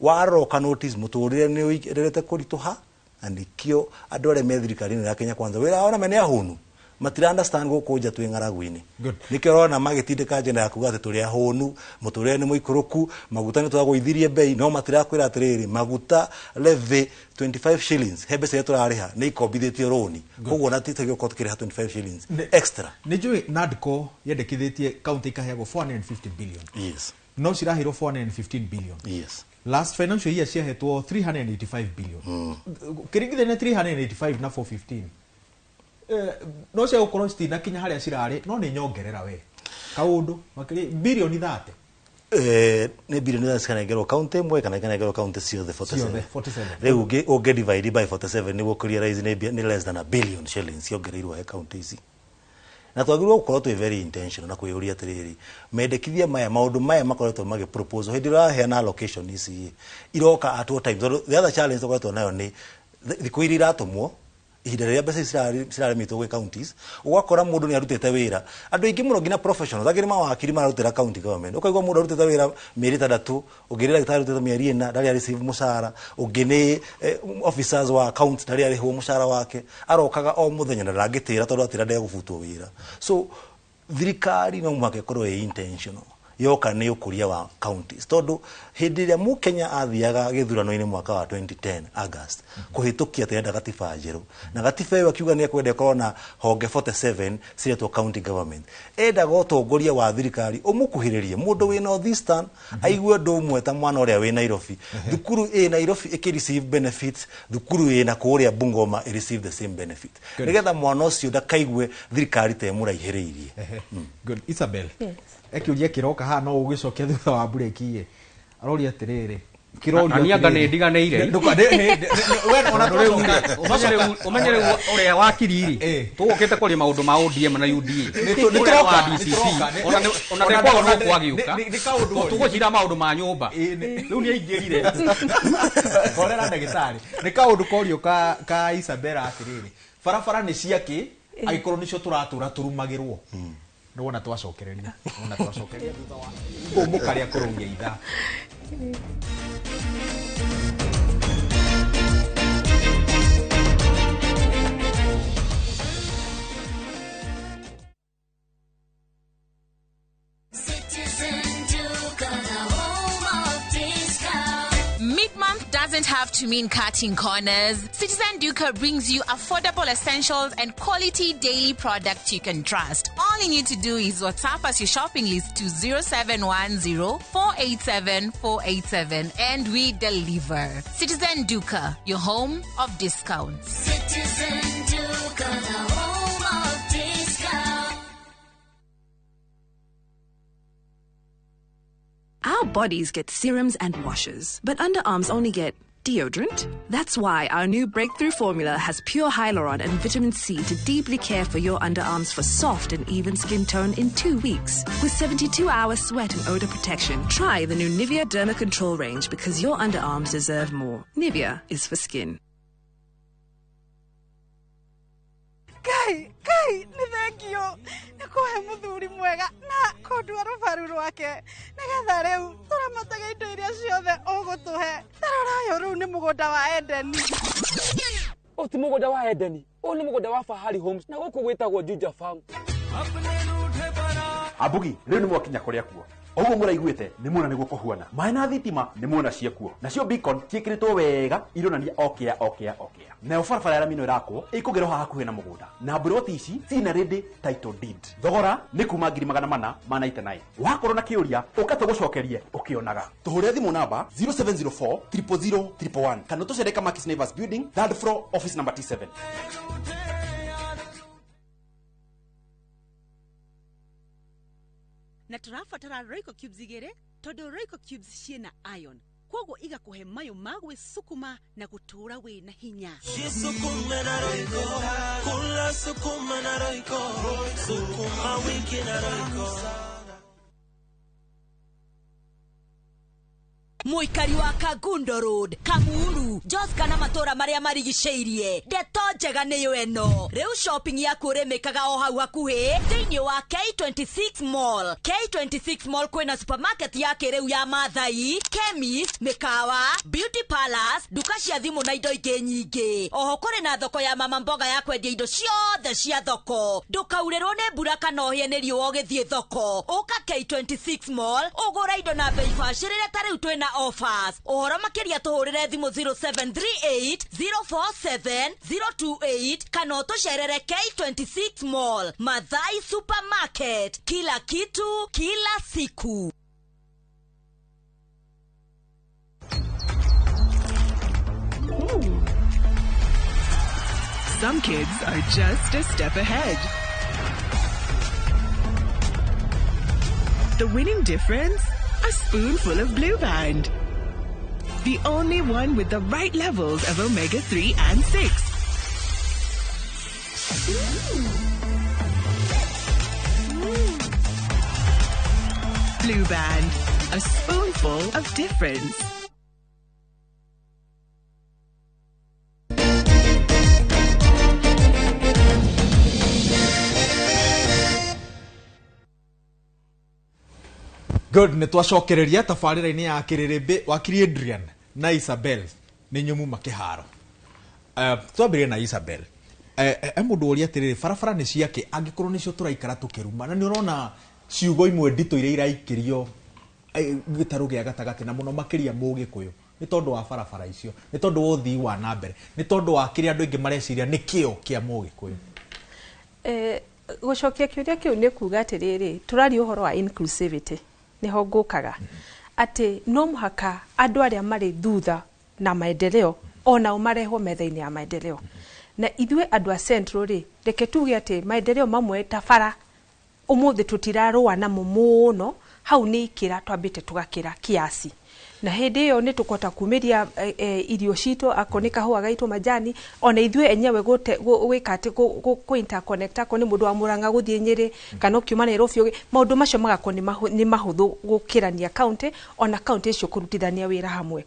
Warora ũka notice mũtũrĩre nĩ ũrerete kũritũha, na nĩkĩo andũ arĩa me thirikari-inĩ ya Kenya Kwanza wĩra wao na me nĩ ahũnu, matira understand gũkũ nja twĩ ng'aragu-inĩ. Good. Nĩkĩo ũrona magĩtindĩka njĩra ya kuga atĩ tũrĩ ahũnu, mũtũrĩre nĩ mũikũrũku, maguta nĩ twagũithirie bei, no matirakwĩra atĩrĩrĩ, maguta levy 25 shillings he mbeca iria tũrarĩha nĩ ikombithĩtio rũni, koguo na titagĩrĩirwo gũkorwo tũkĩrĩha 25 shillings extra. Nĩ njũĩ NADCO yendekithĩtie county ikaheagwo 450 billion, no ciraheirwo 415 billion. Last financial year ciahetwo 385 billion. Kĩringithania 385 na 415, no cia gũkorwo citinakinya harĩa cirarĩ, no nĩ nyongerera we kaũndũ makĩria bilioni 30. Nĩ bilioni cikanengerwo county ĩmwe kana ikanengerwo county ciothe 47. Ciothe, 47. Rĩu ũngĩ divide by 47 nĩguo kũ realize nĩ less than a billion shillings ciongereirwo he county ici. Na twagĩrĩirwo gũkorwo twĩ very intentional na kwĩyũria atĩrĩrĩ, mendekithia maya, maũndũ maya makoretwo magĩ propose hĩndĩ ĩrĩa ũraheana allocation ici iroka at what time? Tondũ the other challenge tũkoretwo nayo nĩ thikũ iria iratũmwo, ihinda rĩrĩa mbeca ici cirarĩmĩtwo gwĩ counties, ũgakora mũndũ nĩ arutĩte wĩra, andũ aingĩ mũno nginya professionals angĩ nĩ mawakiri mararutĩra county government, ũkaigua mũndũ arutĩte wĩra mĩeri 6, ũngĩ nĩ ndagĩtarĩ arutĩte mĩeri 4 ndarĩ receive mũcara, ũngĩ nĩ officers wa account ndarĩ arĩhwo mũcara wake, arokaga o mũthenya na ndangĩtĩra tondũ atĩra ndegũbutwo wĩra. So thirikari no mũhaka ĩkorwo ĩ intentional yoka nĩ ũkũria wa counties, tondũ hĩndĩ ĩrĩa mũkenya athiaga gĩthurano-inĩ mwaka wa 2010 August kũhĩtũkia atĩ arenda gatiba njerũ, na gatiba ĩyo akiuga nĩ ekwenda ĩkorwo na honge 47 ciretwo county government, endaga ũtongoria wa thirikari ũmũkuhĩrĩrie mũndũ wĩ North Eastern aigue ũndũ ũmwe ta mwana ũrĩa wĩ Nairobi, thukuru ĩ Nairobi ĩkĩ receive benefits, thukuru ĩ na kũrĩa Bungoma ĩ receive the same benefit, nĩgetha mwana ũcio ndakaigue thirikari ta ĩmũraihĩrĩirie. Good. Isabel. Yes. Ekiuria kiroka haha no ũgĩcokia thutha wa break ĩ, aroria atĩrĩrĩ, Na niĩ anga nĩ ndiganĩire. Ũmenye rĩu ũrĩa wakiri rĩ, tũgũkĩte kwaria maũndũ ma ODM na UDA. Nĩ Ũrĩa wa tũroka, nĩ DCC. tũroka, Ona ndekwaga no kwagĩũka. nĩ kaũndũ Tũgũcira maũndũ ma nyũmba. Rĩu nĩ aingĩrire. Horera ndagĩtarĩ, nĩ kaũndũ korio ka Isabella atĩrĩrĩ, barabara nĩ ciakĩ angĩkorwo nĩcio tũratũra tũrumagĩrwo? Nĩwona twacokereria, nĩwona twacokereria thutha wa kũmbũka rĩa kũrũgia ithaa. Mid-month doesn't have to mean cutting corners. Citizen Duka brings you affordable essentials and quality daily products you can trust. All you need to do is WhatsApp us your shopping list to 0710 487 487 and we deliver. Citizen Duka, your home of discounts. Citizen Duka, the home of discount. Our bodies get serums and washes, but underarms only get deodorant. That's why our new breakthrough formula has pure hyaluron and vitamin C to deeply care for your underarms for soft and even skin tone in 2 weeks. With 72-hour sweat and odor protection, try the new Nivea Derma Control range because your underarms deserve more. Nivea is for skin. Ngai, Ngai, nĩ thengio nĩ kũhe mũthuri mwega na kũndua rũbaru rwake nĩgetha rĩu tũramatage indo iria ciothe ũgũtũhe. Tarora ũyũ rĩu nĩ mũgũnda wa Edeni. Ũyũ ti mũgũnda wa Edeni, ũyũ nĩ mũgũnda wa Fahari Homes na gũkũ gwĩtagwo Juja Farm. Ambugi rĩu nĩ mwakinya kũrĩa kuo ũguo mũraiguĩte nĩ muona nĩguo kũhuana maĩ na thitima nĩ muona ciekuo nacio beacon ciĩkĩrĩtwo wega ironania okĩa okĩa okĩa nayo barabara ya rami ĩno ĩrakwo ĩkũgerwo haha hakuhĩ na mũgũnda na mburoti ici ciina ready title deed thogora nĩ kuma 499,000. Wakorwo na kĩũria ũka tũgũcokerie ũkĩonaga tũhũrĩre thimũ namba 0704 000 111 kana tũcere Kamakis Neighbors Building, third floor, office number T7. Na tũrabatara Royco cubes igĩrĩ tondũ Royco cubes ciĩna iron koguo igakũhe mayũ ma gwĩcukuma na gũtũũra wĩna hinya. Jisukume na Royco, kula sukuma na Royco, sukuma wiki na Royco. Mũikari wa Kangundo Road, Kamuru, Joska na matũra marĩa marigicĩirie, ndeto njega nĩyo ĩno. Rĩu shopping yaku ũrĩmĩkaga o hau hakuhĩ thĩinĩ wa K26 Mall. K26 Mall kwĩna supermarket ya kĩrĩu ya Mathai, chemist, mĩkawa, beauty palace, nduka cia thimũ na indo ingĩ nyingĩ. Oho kũrĩ na thoko ya mama mboga ya kwendia indo ciothe cia thoko. Ndũkaurĩrwo nĩ mbura kana ũhĩe nĩ riũa ũgĩthiĩ thoko. Ũka K26 Mall ũgũre indo na bei bacĩrĩre ta rĩu twĩna offers. Ũhoro makĩria tũhũrĩre thimũ 0738 047 028 kana ũtũcerere K26 Mall, Mathai Supermarket. Kila kitu kila siku. Some kids are just a step ahead. The winning difference? A spoonful of Blue Band. The only one with the right levels of omega 3 and 6. Blue Band. A spoonful of difference. Good, nä twacokereria tabarä-inä ya kä wakiri Adrian na Isabel nä inyuĩ muma kä haro. Twambä na Isabel. He må ndå å ria atä rä rä, barabara nä ciake angä korwo nä cio tå raikara tå kä ruma, na nä å rona ciugo imwe nditå iria iraikä rio gä tarå gä a gatagatä na må no makä ria må gä kå yå nä tondå wa barabara icio, nä tondå wa ũthii wa na mbere, nä tondå wa kä rä a andå aingä mareciria nä kä o kä a må gä kå yå. Gũcokia kĩũria kĩu nĩ kuga atĩrĩrĩ, tũraria ũhoro wa inclusivity, nĩho ngũkaga atĩ no mũhaka andũ arĩa marĩ thutha na maendeleo onao marehwo metha-inĩ ya maendeleo. Na ithuĩ andũ a Central rĩ, reke tuge atĩ maendeleo mamwe ta bara ũmũthĩ tũtirarũa namo mũno, hau nĩ ikĩra twambĩte tũgakĩra kiasi, na hĩndĩ ĩyo nĩ tũkũhota kumĩria irio citũ, akorwo nĩ kahũa gaitũ, majani, ona ithuĩ enyewe gwĩka atĩ kũ interconnect, akorwo nĩ mũndũ wa Murang'a gũthiĩ Nyĩrĩ kana ũkiuma Nairobi, maũndũ macio magakorwo nĩ mahũthũ gũkĩrania kaũntĩ, ona kaũntĩ icio kũrutithania wĩra hamwe.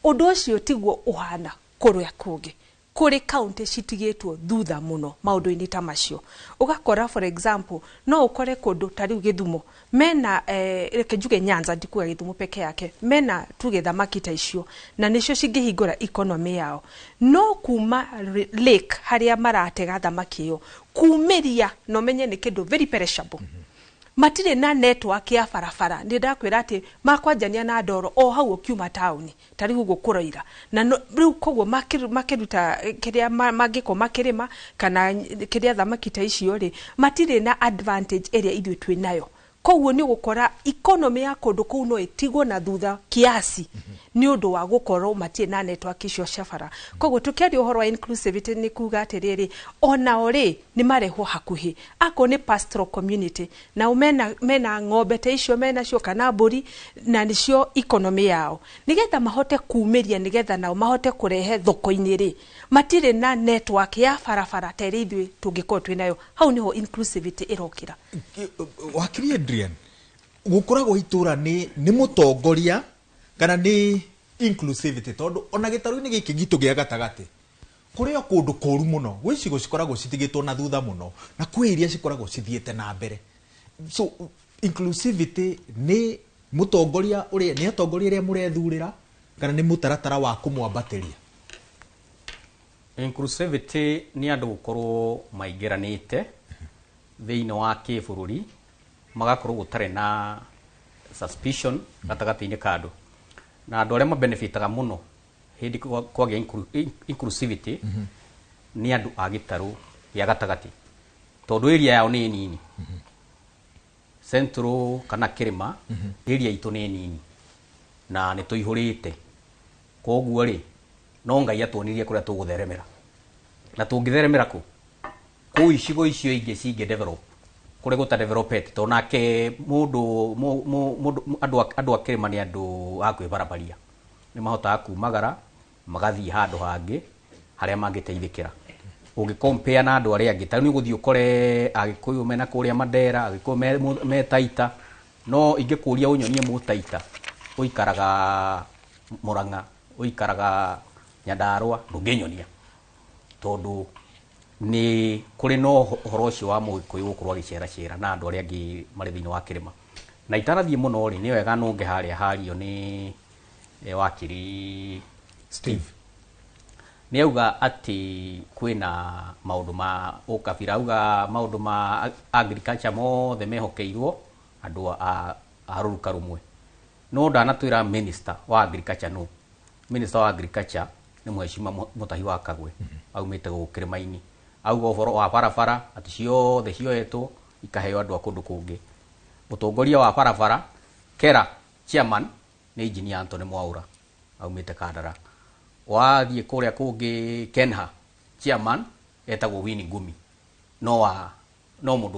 Ũndũ ũcio tiguo ũhana kũrĩa kũngĩ. Kũrĩ kaũntĩ citigĩtwo thutha mũno maũndũ-inĩ ta macio. Ũgakora for example, no ũkore kũndũ ta rĩu Gĩthumo mena reke njuge Nyanza, ndikuga Gĩthumo peke yake, mena tuge thamaki ta icio na nĩcio cingĩhingũra economy yao, no kuma lake harĩa maratega thamaki ĩyo kumĩria na ũmenye nĩ kĩndũ very perishable. Matirĩ na network ya barabara. Nĩ ndakwĩra atĩ makwanjania na ndoro o hau ũkiuma taũni ta rĩu ũguo kũroira na rĩu koguo makĩruta kĩrĩa mangĩkorwo makĩrĩma kana kĩrĩa thamaki ta icio rĩ, matirĩ na advantage ĩrĩa ithuĩ twĩ nayo. Koguo nĩ ũgũkora economy ya kũndũ kũu no ĩtigwo na thutha kiasi nĩ ũndũ wa gũkorwo matirĩ na network icio cia bara. Koguo tũkĩaria ũhoro wa inclusivity nĩ kuga atĩrĩrĩ, onao rĩ nĩ marehwo hakuhĩ. Akorwo nĩ pastoral community nao mena ng'ombe ta icio menacio kana mbũri, na nĩcio economy yao, nĩgetha mahote kumĩria, nĩgetha nao mahote kũrehe thoko-inĩ rĩ, matirĩ na network ya barabara ta ĩrĩa ithuĩ tũngĩkorwo twĩ nayo. Hau nĩho inclusivity ĩrokĩra. Wakiri Adrian, gũkoragwo itũra nĩ mũtongoria kana nĩ inclusivity, tondũ ona gĩtarũ-inĩ gĩkĩ gitũ gĩa gatagatĩ kũrĩ o kũndũ kũru mũno, gwĩ icigo cikoragwo citigĩtwo na thutha mũno na kwĩ iria cikoragwo cithiĩte na mbere. So inclusivity nĩ mũtongoria ũrĩa, nĩ atongoria arĩa mũrethurĩra kana nĩ mũtaratara wa kũmwambatĩria? Inclusivity nĩ andũ gũkorwo maingĩranĩte thĩinĩ wa kĩbũrũri, magakorwo gũtarĩ na suspicion gatagatĩ-inĩ ka andũ, na andũ arĩa mabenefitaga mũno hĩndĩ kwagĩa inclusivity nĩ andũ a gĩtarũ gĩa gatagatĩ, tondũ area yao nĩ nini. Central kana kĩrĩma area itũ nĩ nini na nĩ tũihũrĩte, koguo rĩ no Ngai atuonirie kũrĩa tũgũtheremera, na tũngĩtheremera kũ kũu icigo icio ingĩ cingĩ develop kũrĩa gũta developete, tondũ nake mũndũ andũ a kĩrĩma nĩ andũ a kwĩbarabaria, nĩ mahotaga kumagara magathiĩ handũ hangĩ harĩa mangĩteithĩkĩra. Ũngĩ compare na andũ arĩa angĩ, ta rĩu nĩ ũgũthiĩ ũkore Agĩkũyũ mena kũrĩa Mandera, Agĩkũyũ me Taita, no ingĩkũria ũnyonie Mũtaita ũikaraga Murang'a, ũikaraga Nyandarũa, ndũngĩnyonia, tondũ nĩ kũrĩ na ũhoro ũcio wa Mũgĩkũyũ gũkorwo agĩceracera na andũ arĩa angĩ marĩ thĩinĩ wa kĩrĩma. Na itarathiĩ mũno rĩ, nĩ wega nũnge harĩa hario nĩ wakiri Steve. Nĩ auga atĩ kwĩna maũndũ ma ũkabira, auga maũndũ ma agriculture mothe mehokeirwo andũ a rũruka rũmwe, no ndanatwĩra minister wa agriculture no. Minister wa agriculture nĩ Mheshimiwa Mutahi wa Kagwe, aumĩte gũkũ kĩrĩma-inĩ. Auga ũhoro wa barabara atĩ ciothe cioetwo ikaheo andũ a kũndũ kũngĩ. Mũtongoria wa barabara Kera chairman nĩ engineer Anthony Mwaura aumĩte Kandara. Wathiĩ kũrĩa kũngĩ Kenha chairman etagwo Winnie Ngumi, no mũndũ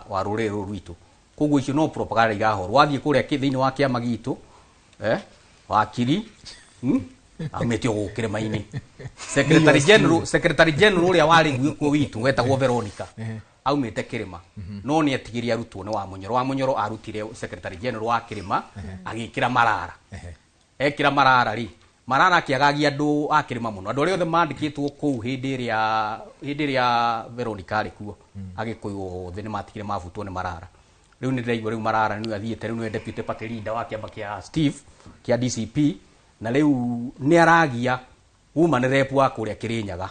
wa rũrĩrĩ rũrũ rwitũ. Koguo icio no propaganda irahorwo. Wathiĩ kũrĩa thĩinĩ wa kĩama gitũ, wakiri aumĩte o gũkũ kĩrĩma-inĩ. Secretary General, Secretary General ũrĩa warĩ kuo witũ wetagwo Veronica aumĩte kĩrĩma, no nĩ etigĩria arutwo nĩ Wamunyoro. Wamunyoro arutire Secretary General wa kĩrĩma agĩkĩra Marara. Ekĩra Marara rĩ, Marara akĩagagia andũ a kĩrĩma mũno, andũ arĩa othe mandĩkĩtwo kũu hĩndĩ ĩrĩa Veronica arĩ kuo, Agĩkũyũ othe nĩ matigire mabutwo nĩ Marara. Rĩu nĩ ndĩraigua rĩu Marara nĩwe athiĩte, rĩu nĩwe deputy party leader wa kĩama kĩa Steve kĩa DCP, na rĩu nĩ aragia woman rep wa kũrĩa Kĩrĩnyaga,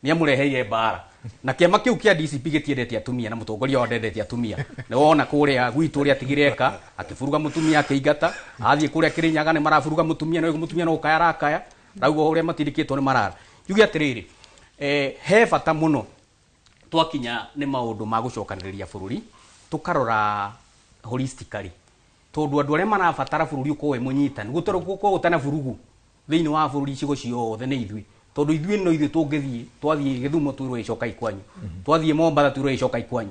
nĩ amũreheire mbara. Na kĩama kĩu kĩa DCP gĩtiendete atumia, na mũtongoria wao ndendete atumia. Nĩ wona kũrĩa gwitũ ũrĩa atigire eka, akĩburuga mũtumia akĩingata, athiĩ kũrĩa Kĩrĩnyaga nĩ maraburuga mũtumia, na mũtumia no gũkaya arakaya, rauga ũrĩa matindĩkĩtwo nĩ Marara. Njuge atĩrĩrĩ, he bata mũno twakinya nĩ maũndũ ma gũcokanĩrĩria bũrũri, tũkarora holistically, tondũ andũ arĩa marabatara bũrũri ũkorwo wĩ mũnyitanu, gũkorwo gũtana burugu thĩinĩ wa bũrũri icigo ciothe nĩ ithuĩ, tondũ ithuĩ no ithuĩ tũngĩthiĩ, twathiĩ Gĩthumo twĩrwo ĩcoka ikwanyu, twathiĩ Mombatha twĩrwo ĩcoka ikwanyu.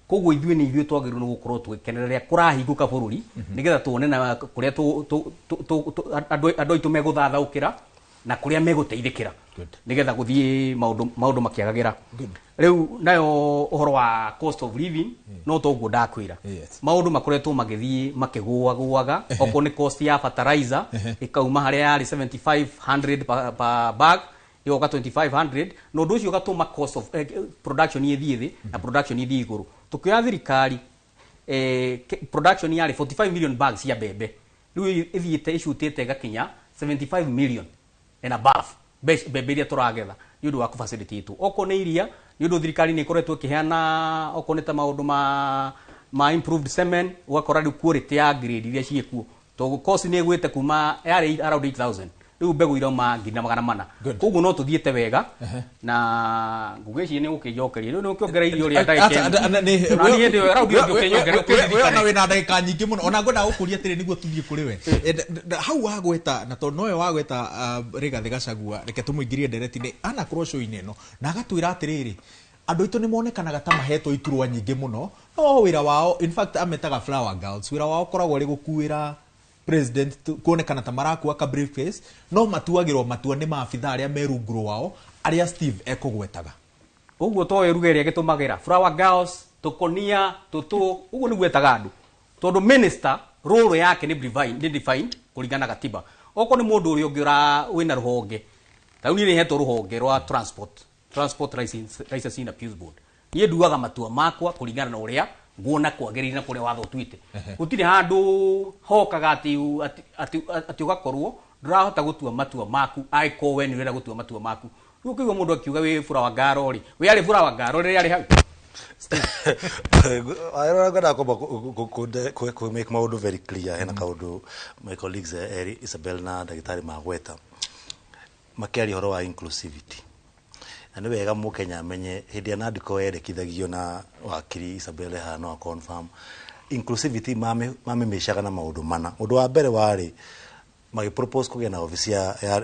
Koguo ithuĩ nĩ ithuĩ twagĩrĩirwo nĩ gũkorwo tũgĩkenerera rĩrĩa kũrahingũka bũrũri, nĩgetha tuone na kũrĩa andũ aitũ megũthathaũkĩra na kũrĩa megũteithĩkĩra, nĩgetha gũthiĩ maũndũ makĩagagĩra. Rĩu nayo ũhoro wa cost of living no toguo ndakwĩra, maũndũ makoretwo magĩthiĩ makĩgũagũaga. Okorwo nĩ cost ya fertilizer ĩkauma harĩa yarĩ 7500 per bag ĩgoka 2500, na ũndũ ũcio ũgatũma cost of production ĩthiĩ thĩ na production ĩthiĩ igũrũ. Tũkĩoya thirikari, production yarĩ 45 million bags ya mbembe, rĩu ĩthiĩte ĩcutĩte ĩgakinya 75 million and above mbembe iria tũragetha nĩ ũndũ wa kũfacilitate. Okorwo nĩ iria, nĩ ũndũ thirikari nĩ ĩkoretwo ĩkĩheana okorwo nĩ ta maũndũ ma improved semen, ũgakora rĩu quality ya grade iria ciĩkuo, tondũ cost nĩ ĩgwĩte kuma yarĩ around 8000, rĩu mbegũ irauma 400,000. Koguo no tũthiĩte wega, na ngũgĩciria nĩ ũkĩnjokeria rĩu nĩ ũkĩongereirie ũrĩa ndagĩka ĩno. Na niĩ hĩndĩ ĩyo raundi ĩyo ũkĩnjongeria, We ona wĩna ndagĩka nyingĩ mũno, ona ngwenda gũkũria atĩrĩ nĩguo tũthiĩ kũrĩ we. Hau wagweta, na tondũ nowe wagweta Rigathĩ Gachagua, reke tũmũingĩrie ndereti-inĩ, anakorwo show-inĩ ĩno na agatwĩra atĩrĩrĩ, andũ aitũ nĩ monekanaga ta mahetwo iturwa nyingĩ mũno, no wĩra wao, in fact ametaga flower girls, wĩra wao ũkoragwo ũrĩ gũkuĩra president, kuonekana ta marakua ka briefcase, no matuagĩrwo matua nĩ maabitha arĩa me rungu rwao, arĩa Steve ekũgwetaga. Ũguo to ruga ĩrĩa gĩtũmagĩra flower girls, tũkonia, tũtũ, ũguo nĩguo etaga andũ, tondũ minister role yake nĩ defined kũringana na gatiba. Okorwo nĩ mũndũ ũrĩa ũngĩ wĩna rũhonge, ta rĩu niĩ nĩ hetwo rũhonge rwa transport licensing appeals board, niĩ nduaga matua makwa kũringana na ũrĩa nguona kwagĩrĩire na kũrĩa watho ũtuĩte. Gũtirĩ handũ hokaga atĩ ũgakorwo ndũrahota gũtua matua maku angĩkorwo we nĩ ũrenda gũtua matua maku. Rĩu ũkĩigua mũndũ akiuga wĩ flower girl rĩ, wĩ arĩ flower girl rĩrĩa arĩ hau. Ngwenda kwamba kũ make maũndũ very clear. Hena kaũndũ my colleagues eri Isabel na ndagĩtarĩ magweta makĩaria ũhoro wa inclusivity, na nĩ wega mũkenya amenye hĩndĩ ĩrĩa Nandiko yendekithagio na wakiri Isabel haha no confirm inclusivity mamĩmĩcaga na maũndũ mana. Ũndũ wa mbere warĩ magĩpropose kũgĩa na office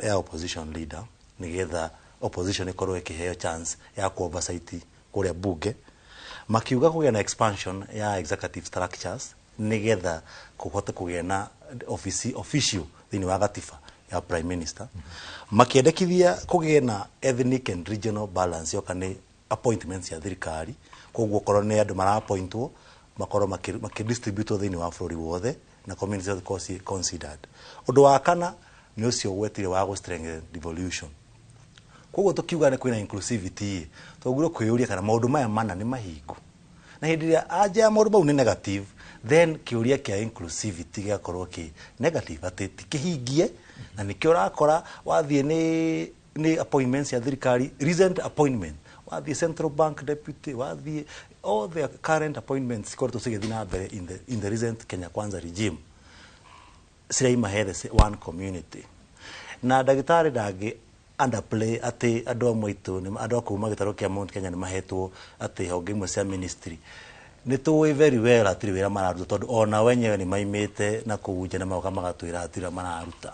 ya opposition leader, nĩgetha opposition ĩkorwo ĩkĩheo chance ya ku oversight kũrĩa bunge. Makiuga kũgĩa na expansion ya executive structures, nĩgetha kũhote kũgĩa na office official thĩinĩ wa gatiba ya prime minister. Makĩendekithia kũgĩe na ethnic and regional balance yoka nĩ appointments ya thirikari, koguo okorwo nĩ andũ maraappointwo makorwo makĩdistributwo thĩinĩ wa bũrũri wothe na community ciothe ikorwo ci considered. Ũndũ wa kana nĩ ũcio ũgwetire wa gũ strengthen devolution. Koguo tũkiuga nĩ kwĩna inclusivity, twagĩrĩirwo kwĩyũria kana maũndũ maya mana nĩ mahingu, na hĩndĩ ĩrĩa anja ya maũndũ mau nĩ negative, then kĩũria kĩa inclusivity gĩgakorwo kĩ negative, atĩ ti kĩhingie. Na nĩkĩo ũrakora wathiĩ nĩ appointments ya thirikari, recent appointment, wathiĩ central bank deputy, wathiĩ all the current appointments cikoretwo cigĩthiĩ na mbere in the recent Kenya Kwanza regime, ciraima he the one community. Na ndagĩtarĩ ndangĩ underplay atĩ andũ amwe aitũ andũ a kuma gĩtarũ kĩa Mount Kenya nĩ mahetwo atĩ honge imwe cia ministry. Nĩ tũĩ very well hatirĩ wĩra mararuta, tondũ ona wenyewe nĩ maimĩte na kũu nja na magoka magatwĩra hatirĩ wĩra mararuta.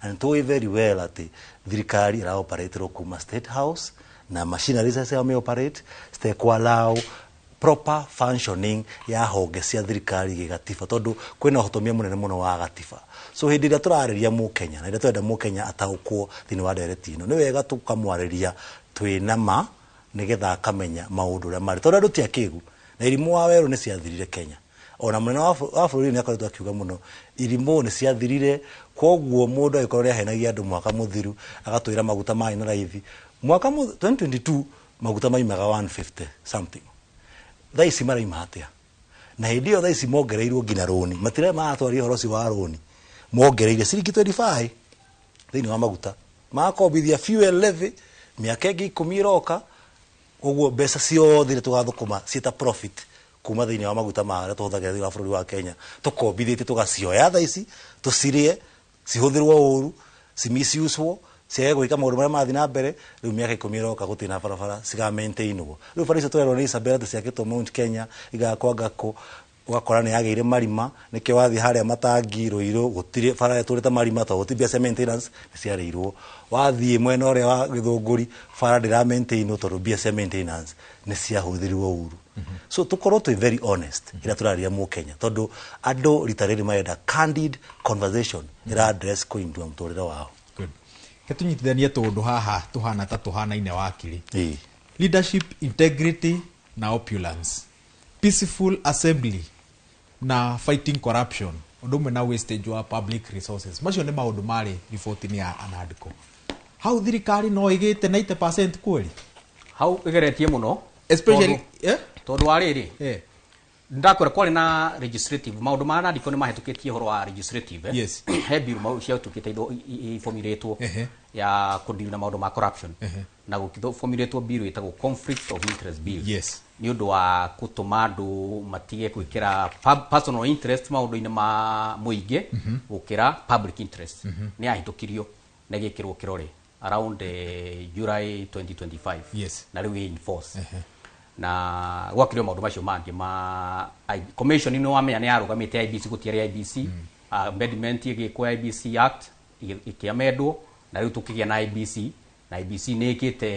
Na nĩ tũĩ very well atĩ thirikari ĩraoperatĩrwo kuma State House, na machinery cia operate citekũ allow Proper functioning ya honge cia thirikari gĩgatiba, tondũ kwĩna ũhotomia mũnene mũno wa gatiba. So hĩndĩ ĩrĩa tũrarĩria Mũkenya na ĩrĩa tũrenda Mũkenya ataũkwo thĩinĩ wa ndereti ĩno, nĩ wega tũkamwarĩria twĩna ma, nĩgetha akamenya maũndũ ũrĩa marĩ, tondũ andũ ti akĩgu na irimũ wa werũ nĩ ciathirire Kenya. Ona mũnene wa bũrũri nĩ akoretwo akiuga mũno irimũ nĩ ciathirire. Koguo mũndũ agĩkorwo nĩ ahenagia andũ mwaka mũthiru, agatwĩra maguta marĩ na raithi mwaka 2022, maguta maimaga 150 something, thaa ici maraima atĩa? Na hĩndĩ ĩyo thaa ici mongereirwo nginya rũni, matira maratwaria ũhoro ũcio wa rũni, mongereire ciringi 25 thĩinĩ wa maguta, magakombithia fuel levy mĩaka ĩngĩ 10 ĩroka. Koguo mbeca ciothe iria tũgathũkũma ciĩta profit kuma thĩinĩ wa maguta marĩa tũhũthagĩra thĩinĩ wa bũrũri wa Kenya, tũkombithĩtie, tũgacioya thaa ici, tũcirĩe, cihũthĩrwo ũru, cimisiuswo, ciage gwĩka maũndũ marĩa marathiĩ na mbere. Rĩu mĩaka 10 ĩroka gũtirĩ na barabara ciga-maintainwo. Rĩu bara icio tũrerwo nĩ Isabel atĩ ciakĩtwo Mount Kenya, igakwa Ngakũ, ũgakora nĩ yagĩire marima. Nĩkĩo wathiĩ harĩa Matangi, Rũirũ, gũtirĩ bara ĩtũrĩte marima, tondũ gũtirĩ mbia cia maintenance, nĩ ciarĩirwo. Wathiĩ mwena ũrĩa wa Gĩthũngũri, bara ndĩra maintainwo tondũ mbia cia maintenance nĩ ciahũthĩrirwo ũru. So tũkorwo twĩ very honest ĩrĩa tũrarĩria Mũkenya, tondũ andũ rita rĩrĩ marenda candid conversation ĩra address kũindua mũtũrĩre wao. Good. Ke tũnyitithanie tũndũ haha tũhana ta tũhanaine, wakiri. Leadership integrity na opulence, peaceful assembly na fighting corruption, ũndũ ũmwe na wastage wa public resources, macio nĩ maũndũ marĩ riboti-inĩ ya anandiko. Hau thirikari no ĩgĩte 90% kweli? Hau ĩgeretie mũno. Especially Tondũ wa rĩrĩ, ndakwĩra kwarĩ na legislative, maũndũ ma nandiko nĩ mahĩtũkĩtie ũhoro wa legislative, eh? He bill ciahĩtũkĩte iformulĩtwo ya kũdeal na maũndũ ma corruption, na gũkĩformulĩtwo bill ĩtagwo Conflict of Interest Bill, nĩ ũndũ wa gũtũma andũ matige gwĩkĩra personal interest maũndũ-inĩ ma mũingĩ gũkĩra public interest. Nĩ yahĩtũkirio na ĩgĩkĩrwo kĩrore around July 2025, na rĩu ĩ in force. Na gwakĩrio maũndũ macio mangĩ ma commission nĩ wamenya nĩ yarũgamĩte IEBC, gũtiarĩ IEBC. Amendment ĩgĩkwo IEBC Act, ĩkĩamendwo, na rĩu tũkĩgĩa na IEBC. Na IEBC nĩ ĩkĩte,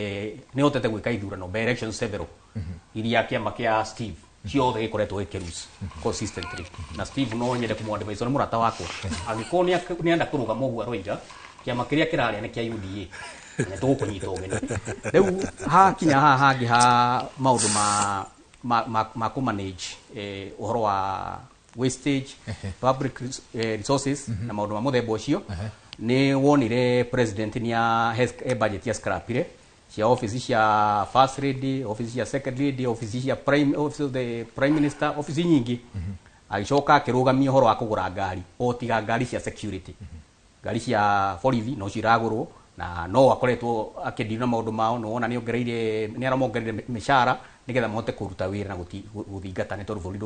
nĩ ĩhotete gwĩka ithurano, by elections several, iria kĩama kĩa Steve ciothe gĩkoretwo gĩkĩlose consistently. Na Steve no nyende kũmwadvise, nĩ mũrata wakwa, angĩkorwo nĩenda kũrũgama ũguo aroiga, kĩama kĩrĩa kĩrarĩa nĩ kĩa UDA, na tũgũkũnyita ũgeni. Rĩu hakinya haha hangĩ ha maũndũ ma kũmanage ũhoro wa wastage public resources na maũndũ ma mũthemba ũcio, nĩ wonire president nĩ he budget ya scrapire cia office cia first lady, office cia second lady, office cia prime, office of the prime minister, office nyingĩ. Agĩcoka akĩrũgamia ũhoro wa kũgũra ngari, o tiga ngari cia security, ngari cia borithi no ciragũrwo, na no akoretwo akĩdeal na maũndũ mao. No wona nĩ ongereire, nĩ aramongereire mĩcara nĩgetha mahote kũruta wĩra na gũthingata, nĩ tondũ bũrũri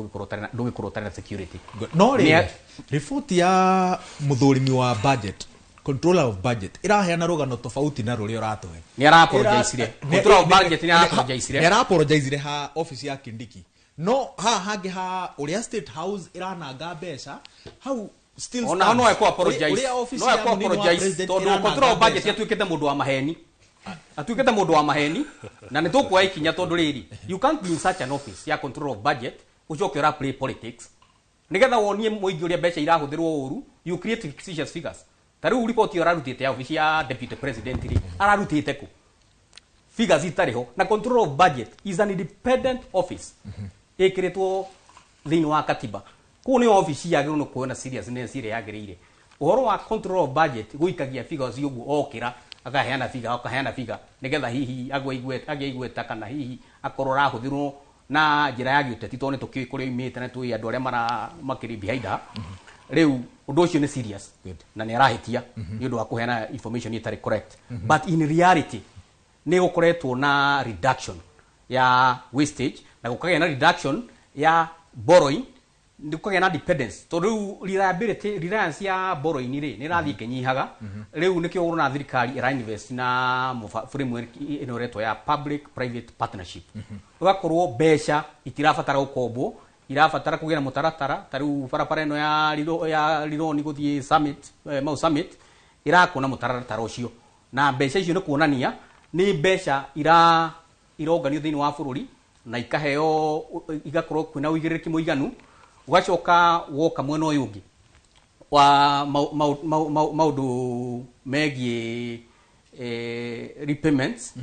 ndũngĩkorwo ũtarĩ na security. No rĩrĩ, riboti ya mũthũrimi wa budget, controller of budget, ĩraheana rũgano tofauti na rũrĩa ũratũhe. Nĩ ara-apologizire. Controller of budget nĩ ara-apologizire. Nĩ ara-apologizire ha office ya Kindiki, no haha hangĩ ha ũrĩa State House ĩrananga mbeca, hau still Ona stands. no ekũ apologize. Ũrĩa office No ya ekũ mũnini wa apologize president tondũ ĩrananga controller of budget mbeca. atuĩkĩte mũndũ wa maheni, atuĩkĩte mũndũ wa maheni, na nĩ tũkuoya ikinya, tondũ rĩrĩ, you can't be in such an office ya control of budget ũcoke ũra play politics nĩgetha wonie mũingĩ ũrĩa mbeca irahũthĩrwo ũru. You create fictitious figures. Ta rĩu riboti ĩyo ararutĩte ya office ya deputy president rĩ, ararutĩte kũ figures itarĩ ho? Na control of budget is an independent office ĩkĩrĩtwo thĩinĩ wa katiba. Kũu nĩ office yagĩrĩirwo nĩ kuona seriousness ĩrĩa yagĩrĩire ũhoro wa control of budget, gũikagia figures ũguo, okĩra akaheana figure, akaheana figure, nĩgetha hihi agĩe igweta, kana hihi akorwo arahũthĩrwo na njĩra ya gĩũteti, tondũ nĩ tũkĩũĩ kũrĩa oimĩte na tũĩ andũ arĩa mara makĩrĩ behind her. Rĩu ũndũ ũcio nĩ serious na nĩ arahĩtia nĩ ũndũ wa kũheana information ĩtarĩ correct. But in reality nĩ gũkoretwo na reduction ya wastage, na gũkagĩa na reduction ya borrowing, nĩ gũkagĩa na dependence, tondũ rĩu reliability, reliance ya borrowing rĩ, nĩ ĩrathiĩ ĩkĩnyihaga. Rĩu nĩkĩo ũrona thirikari ĩra invest na framework ĩno ĩretwo ya public private partnership. Ũgakorwo mbeca itirabatara gũkombwo, irabatara kũgĩa na mũtaratara. Ta rĩu barabara ĩno ya Rironi gũthiĩ Summit, Mau Summit, ĩrakwo na mũtaratara ũcio, na mbeca icio nĩ kuonania nĩ mbeca ironganio thĩinĩ wa bũrũri. Na ikaheo igakorwo kwĩna ũigĩrĩrĩki mũiganu. Ũgacoka woka mwena ũyũ ũngĩ wa maũndũ megiĩ repayments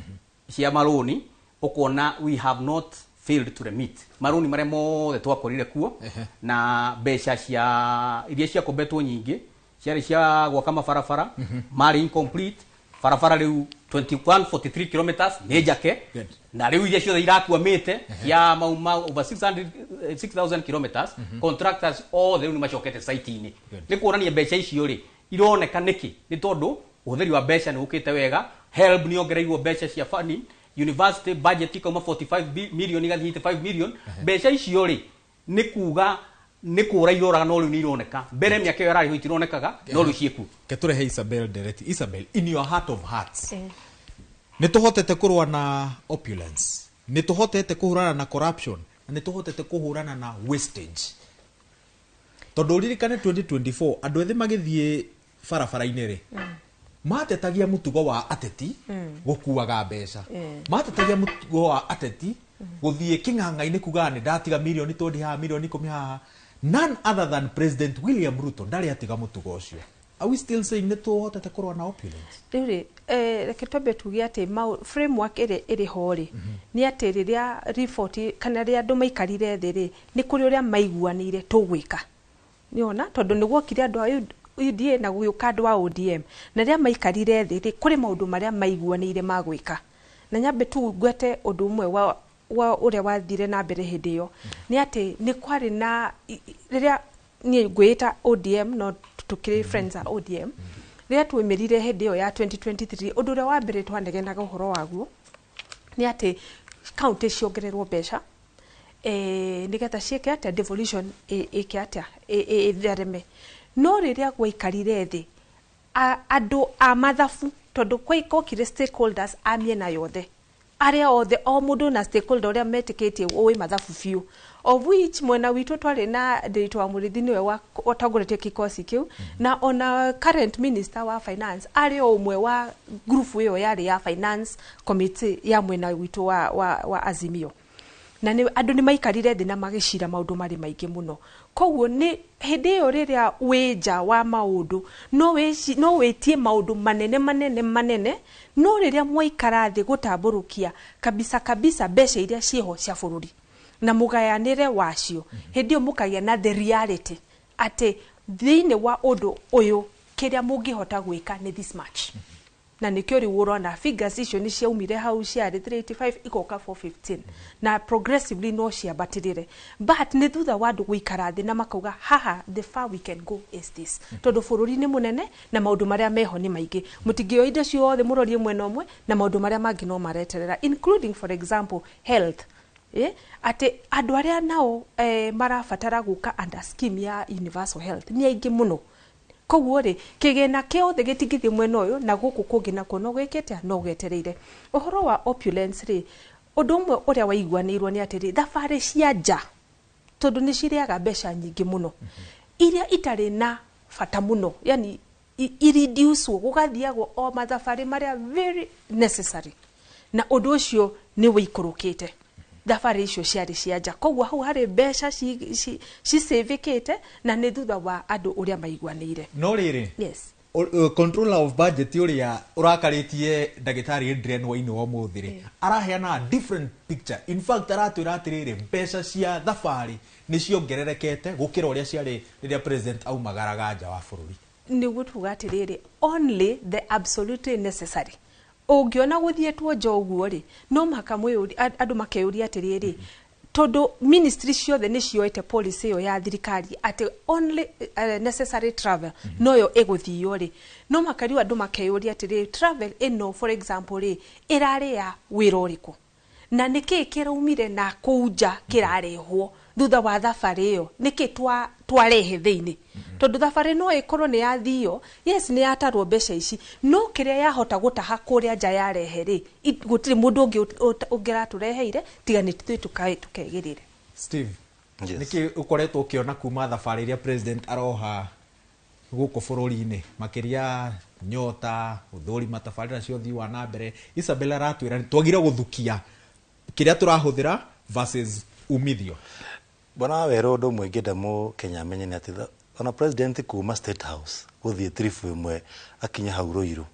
cia marũni, ũkona we have not failed to remit marũni marĩa mothe twakorire kuo. Na mbeca cia iria ciakombetwo nyingĩ ciarĩ cia gwaka mabarabara marĩ incomplete. Barabara rĩu 2143 kilometers nĩ njake. Na rĩu iria ciothe irakwamĩte cia mau over 600 6000 kilometers, contractors othe rĩu nĩ macokete site-inĩ. Nĩ kuonania mbeca icio rĩ ironeka nĩkĩ? Nĩ tondũ ũhũthĩri wa mbeca nĩ ũkĩte wega. HELB nĩ yongereirwo mbeca cia funding, university budget ikauma 45 million igathiĩ 85 million. Mbeca icio rĩ, nĩ kuga nĩ kũra iroraga, no rĩu nĩ ironeka. Mbere mĩaka ĩyo ĩrarĩho itironekaga, no rĩu ciĩkuo. Ke tũrehe Isabel Ndereti. Isabel, in your heart of hearts, nĩ tũhotete kũrũa na opulence, nĩ tũhotete kũhũrana na corruption, na nĩ tũhotete kũhũrana na wastage? Tondũ ũririkane 2024 andũ ethĩ magĩthiĩ barabara-inĩ rĩ, matetagia mũtugo wa ateti gũkuaga mbeca, matetagia mũtugo wa ateti gũthiĩ kĩng'ang'a-inĩ kugaga nĩ ndatiga mirioni 20 haha, mirioni 10 haha. None other than President William Ruto ndarĩ atiga mũtugo ũcio. Are we still saying nĩ tũhotete kũrũa na opulence? Rĩu rĩ, reke twambe tuge atĩ framework ĩrĩa ĩrĩ ho rĩ, nĩ atĩ rĩrĩa report kana rĩrĩa andũ maikarire thĩ rĩ, nĩ kũrĩ ũrĩa maiguanĩire tũgwĩka. Nĩona tondũ nĩ guokire andũ a UDA na gũgĩũka andũ a ODM, na rĩrĩa maikarire thĩ rĩ, kũrĩ maũndũ marĩa maiguanĩire ma gwĩka. Na nyambe tu ngwete ũndũ ũmwe wa ũrĩa wathire na mbere hĩndĩ ĩyo, nĩ atĩ nĩ kwarĩ na rĩrĩa niĩ ngwĩta ODM, no tũkĩrĩ friends a ODM, rĩrĩa twaumĩrire hĩndĩ ĩyo ya 2023, ũndũ ũrĩa wa mbere twanegenaga ũhoro waguo nĩ atĩ county ciongererwo mbeca nĩgetha ciĩke atĩa? Devolution ĩke atĩa? Ĩthereme. No rĩrĩa gwaikarire thĩ andũ a mathabu, tondũ gwokire stakeholders a mĩena yothe, arĩa othe o mũndũ na stakeholder ũrĩa metĩkĩtie ũĩ mathabu biũ, of which mwena witũ twarĩ na Ndiritu wa Mũrĩithi, nĩwe watongoretie kikosi kĩu, na ona current minister wa finance arĩ o ũmwe wa group ĩyo yarĩ ya finance committee ya mwena witũ wa Azimio. Na nĩ andũ nĩ maikarire thĩ na magĩcira maũndũ marĩ maingĩ mũno. Koguo nĩ hĩndĩ ĩyo rĩrĩa wĩ nja wa maũndũ no wĩtie maũndũ manene manene manene, no rĩrĩa mwaikara thĩ gũtambũrũkia kabisa kabisa mbeca iria ciĩho cia bũrũri na mũgayanĩre wacio, hĩndĩ ĩyo mũkagĩa na the reality atĩ thĩinĩ wa ũndũ ũyũ kĩrĩa mũngĩhota gwĩka nĩ this much. Na nĩkĩo rĩu ũrona figures icio nĩ ciaumire hau ciarĩ 385 igoka 415, na progressively no ciambatĩrĩre, but nĩ thutha wa andũ gũikara thĩ na makauga haha the far we can go is this, tondũ bũrũri nĩ mũnene na maũndũ marĩa meho nĩ maingĩ. Mũtingĩoya indo ciothe mũrorie mwena ũmwe, na maũndũ marĩa mangĩ no mareterera, including, for example, health, atĩ andũ arĩa nao marabatara gũka under scheme ya universal health nĩ aingĩ mũno. Koguo rĩ, kĩgĩna kĩothe gĩtingĩthiĩ mwena ũyũ, na gũkũ kũngĩ nakuo no gwĩkĩte no gwetereire. Ũhoro wa opulence rĩ, ũndũ ũmwe ũrĩa waiguanĩirwo nĩ atĩrĩ, thabarĩ cia nja, tondũ nĩ cirĩaga mbeca nyingĩ mũno iria itarĩ na bata mũno, yani ireducwo, gũgathiagwo o mathabarĩ marĩa very necessary, na ũndũ ũcio nĩ wĩikũrũkĩte thabarĩ icio ciarĩ cia nja. Koguo hau harĩ mbeca cicĩvĩkĩte, na nĩ thutha wa andũ ũrĩa maiguanĩire. No rĩrĩ, yes. Controller of budget ũrĩa ũrakarĩtie ndagĩtarĩ Adrian Waini wa ũmũthĩ rĩ, araheana a different picture. In fact, aratwĩra atĩrĩrĩ, mbeca cia thabarĩ nĩ ciongererekete gũkĩra ũrĩa ciarĩ rĩrĩa president aumagaraga nja wa bũrũri. Nĩguo tuga atĩrĩrĩ, only the absolutely necessary. Ũngĩona gũthiĩtwo nja ũguo rĩ, no mũhaka andũ makeyũria atĩrĩrĩ, tondũ ministry ciothe nĩ cioete policy ĩyo ya thirikari atĩ only necessary travel noyo ĩgũthio rĩ, no mũhaka rĩu andũ makeyũria atĩrĩrĩ, travel ĩno, for example rĩ, ĩrarĩ ya wĩra ũrĩkũ, na nĩkĩ kĩraumire na kũu nja kĩrarehwo thutha wa thabarĩ ĩyo, nĩkĩ twarehe thĩinĩ? Tondũ thabarĩ no ĩkorwo nĩ yathio, yes, nĩ yatarwo mbeca ici, no kĩrĩa yahota gũtaha kũrĩa nja yarehe rĩ, gũtirĩ mũndũ ũngĩ ũngĩratũreheire tiga nĩ ithuĩ tũkegĩrĩre. Steve, Yes. nĩkĩ ũkoretwo ũkĩona kuma thabarĩ ĩrĩa president aroha gũkũ bũrũri-inĩ, makĩria nyota ũthũri matabarĩra cia ũthii wa na mbere? Isabel aratwĩra twagire gũthukia kĩrĩa tũrahũthĩra Versus umithio. Bwana Werũ, ũndũ ũmwe ingĩenda Mũkenya amenye nĩ atĩ ona president kuma State House gũthiĩ trip ĩmwe akinye hau Ruiru,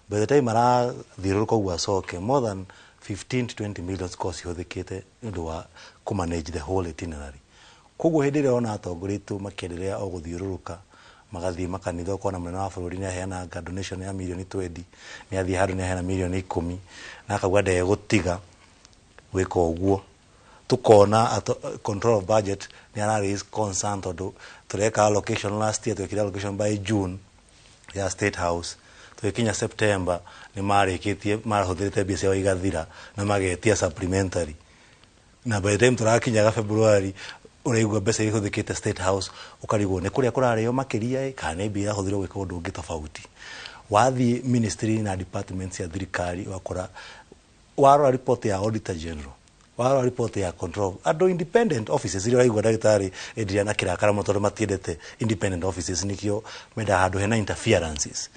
by the time arathiũrũrũka ũguo acoke, more than 15 to 20 million cikorwo cihũthĩkĩte nĩ ũndũ wa kũmanage the whole itinerary. Koguo hĩndĩ ĩrĩa ona atongoria aitũ makĩenderea o gũthiũrũrũka, magathiĩ makanitha, ũkona mũnene wa bũrũri nĩ aheana donation ya mirioni 20, nĩ athiĩ handũ nĩ aheana mirioni 10, na akauga ndegũtiga gwĩka ũguo. Tukona control of budget nĩ ara raise concern tondũ tũreka allocation last year, twekire allocation by June ya State House, tũgĩkinya September nĩ marĩkĩtie, marahũthĩrĩte mbia ciao igathira na magetia supplementary, na by the time tũrakinyaga February ũraigua mbeca iria ihũthĩkĩte State House, ũkarigwo nĩ kũrĩa kũrarĩo makĩria kana nĩ mbia irahũthĩrwo gwĩka ũndũ ũngĩ tofauti. Wathiĩ ministry na department cia thirikari, wakora warora report ya Auditor General, warora report ya control, andũ independent offices iria ũraigua ndagĩtarĩ Adrian akĩrakara mũno tondũ matiendete independent offices, nĩkĩo mendaga handũ hena interferences.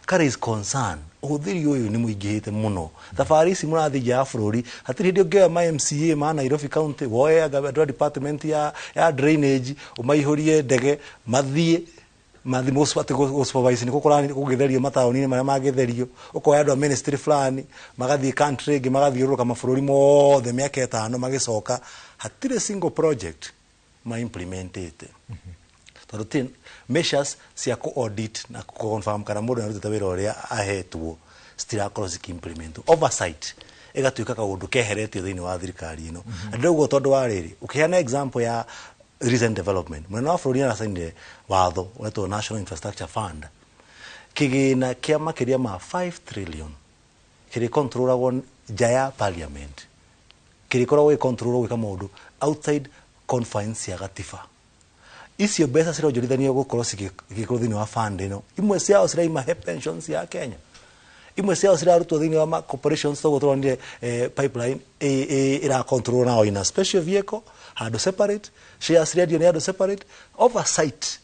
Carries concern, ũhũthĩri ũyũ nĩ mũingĩhĩte mũno. Thabarĩ ici mũrathiĩ nja ya bũrũri, hatirĩ hĩndĩ ũngĩoya ma MCA ma Nairobi County, woe andũ a department ya drainage, ũmaihũrie ndege mathiĩ atĩ gũsupervise nĩkũ kũgĩtherio mataũni-inĩ marĩa mangĩtherio, ũkoya andũ a ministry fulani magathiĩ country ĩngĩ, magathiũrũrũka mabũrũri mothe mĩaka 5, magĩcoka hatirĩ single project ma implementĩte, tondũ ti measures cia ku audit na ku confirm kana mũndũ nĩarutĩte wĩra ũrĩa ahetwo citirakorwo cikiimplement. Oversight ĩgatuĩka kaũndũ keheretio thĩinĩ wa thirikari ĩno. Na ndĩrauga tondũ wa rĩrĩ, ũkĩheana example ya recent development, mũnene wa bũrũri nĩaracainire watho ũretwo National Infrastructure Fund, kĩgĩna kĩa makĩria ma 5 trillion kĩrĩ controlagwo nja ya parliament, kĩrĩkoragwo gĩ controlwo gwĩka maũndũ outside confines cia gatiba. Icio mbeca cironjorithanio gũkorwo cigĩkorwo thĩinĩ wa fund ĩno, imwe ciao ciraima he pensions ya Kenya, imwe ciao cirarutwo thĩinĩ wa corporations, toguo tũronire pipeline ĩra control nao in a special vehicle handũ separate, shares cirendio nĩ handũ separate. Oversight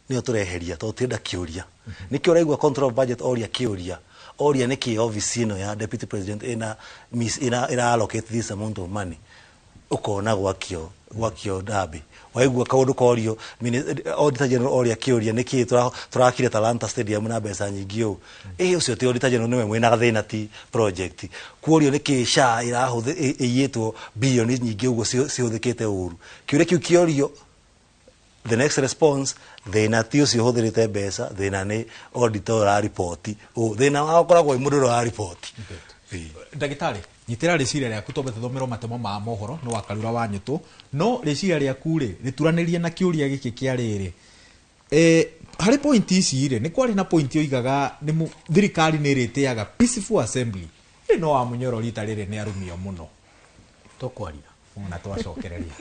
nĩyo tũreheria tondũ tũrenda kĩũria. Nĩkĩo ũraigua control of budget oria kĩũria, oria nĩkĩ office ĩno ya deputy president ĩna ĩra allocate this amount of money, ũkona gwakio ndambi. Waigua kaũndũ korio, Auditor General oria kĩũria nĩkĩ tũrakire Talanta Stadium na mbeca nyingĩ ũũ, ĩ ũcio ti Auditor General nĩwe mwĩna gathĩna, ti project. Kuorio nĩkĩ SHA ĩiyĩtwo bilioni nyingĩ ũguo cihũthĩkĩte ũru, kĩũria kĩu kĩorio, the next response, thĩna ti ũcio ũhũthĩrĩte mbeca, thĩna nĩ auditor ũrariboti, thĩna wao ũkoragwo wĩ mũndũ ũrĩa ũrariboti. Ndagĩtarĩ, nyitĩra rĩciria rĩaku twambe tũthomerwo matemo ma mohoro nĩ wakarura wa nyũtũ, no rĩciria rĩaku rĩ rĩturanĩrie na kĩũria gĩkĩ kĩa rĩrĩ, harĩ point ici rĩ, nĩ kwarĩ na point yoigaga nĩ thirikari nĩ ĩrĩtĩaga peaceful assembly, ĩ no wa Munyoro rita rĩrĩ nĩ arumio mũno. Tũkwaria ona twacokereria.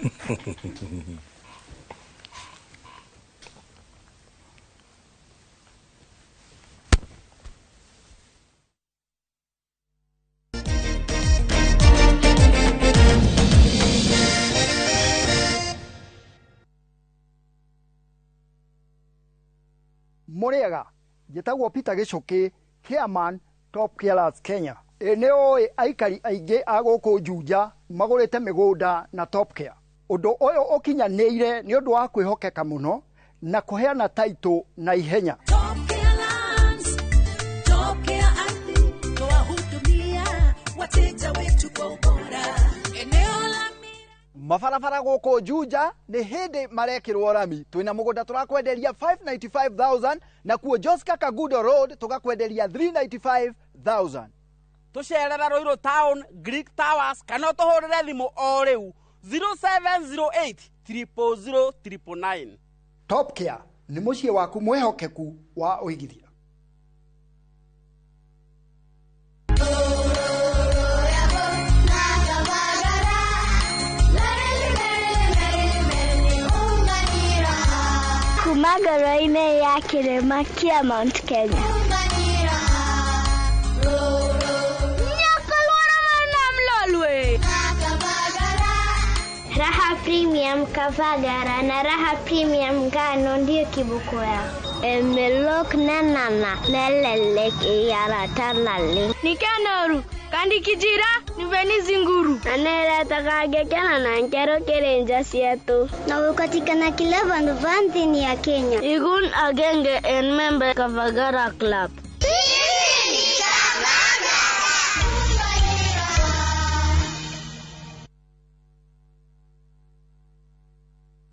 Mũrĩega, njĩtagwo Peter Gĩcũkĩ, chairman Top Carers Kenya. Ĩ nĩ ũĩ aikari aingĩ a gũkũ Juja magũrĩte mĩgũnda na Top Care. Ũndũ ũyũ ũkinyanĩire nĩ ũndũ wa kwĩhokeka mũno na kũheana taitũ na ihenya. Top Care Lands, Top Care Ardhi, twahudumia wateja wetu kwa ubora. Eneo la Mabarabara gũkũ Juja nĩ hĩndĩ marekĩrwo rami. Twĩna mũgũnda tũrakwenderia 595,000, na kuo Joska Kagudo Road tũgakwenderia 395,000. Tũcerera Ruiru Town, Greek Towers, kana ũtũhũrĩre thimũ o rĩu 0708 000 999. Top Care nĩ mũciĩ waku mwĩhokeku wa ũigithia. Kuma ngoro-inĩ ya kĩrĩma kĩa Mount Kenya. Raha Premium Kavagara na Raha Premium Ngano ndio kiboko yao. Emelok na nana lelelek yara talale. Nikanoru Kandi kijira ni zinguru. Na neretaga ngekena na nkero kirenja cietu. Na ukatikana kila vandu vanthini ya Kenya. Igun agenge en member Kavagara Club.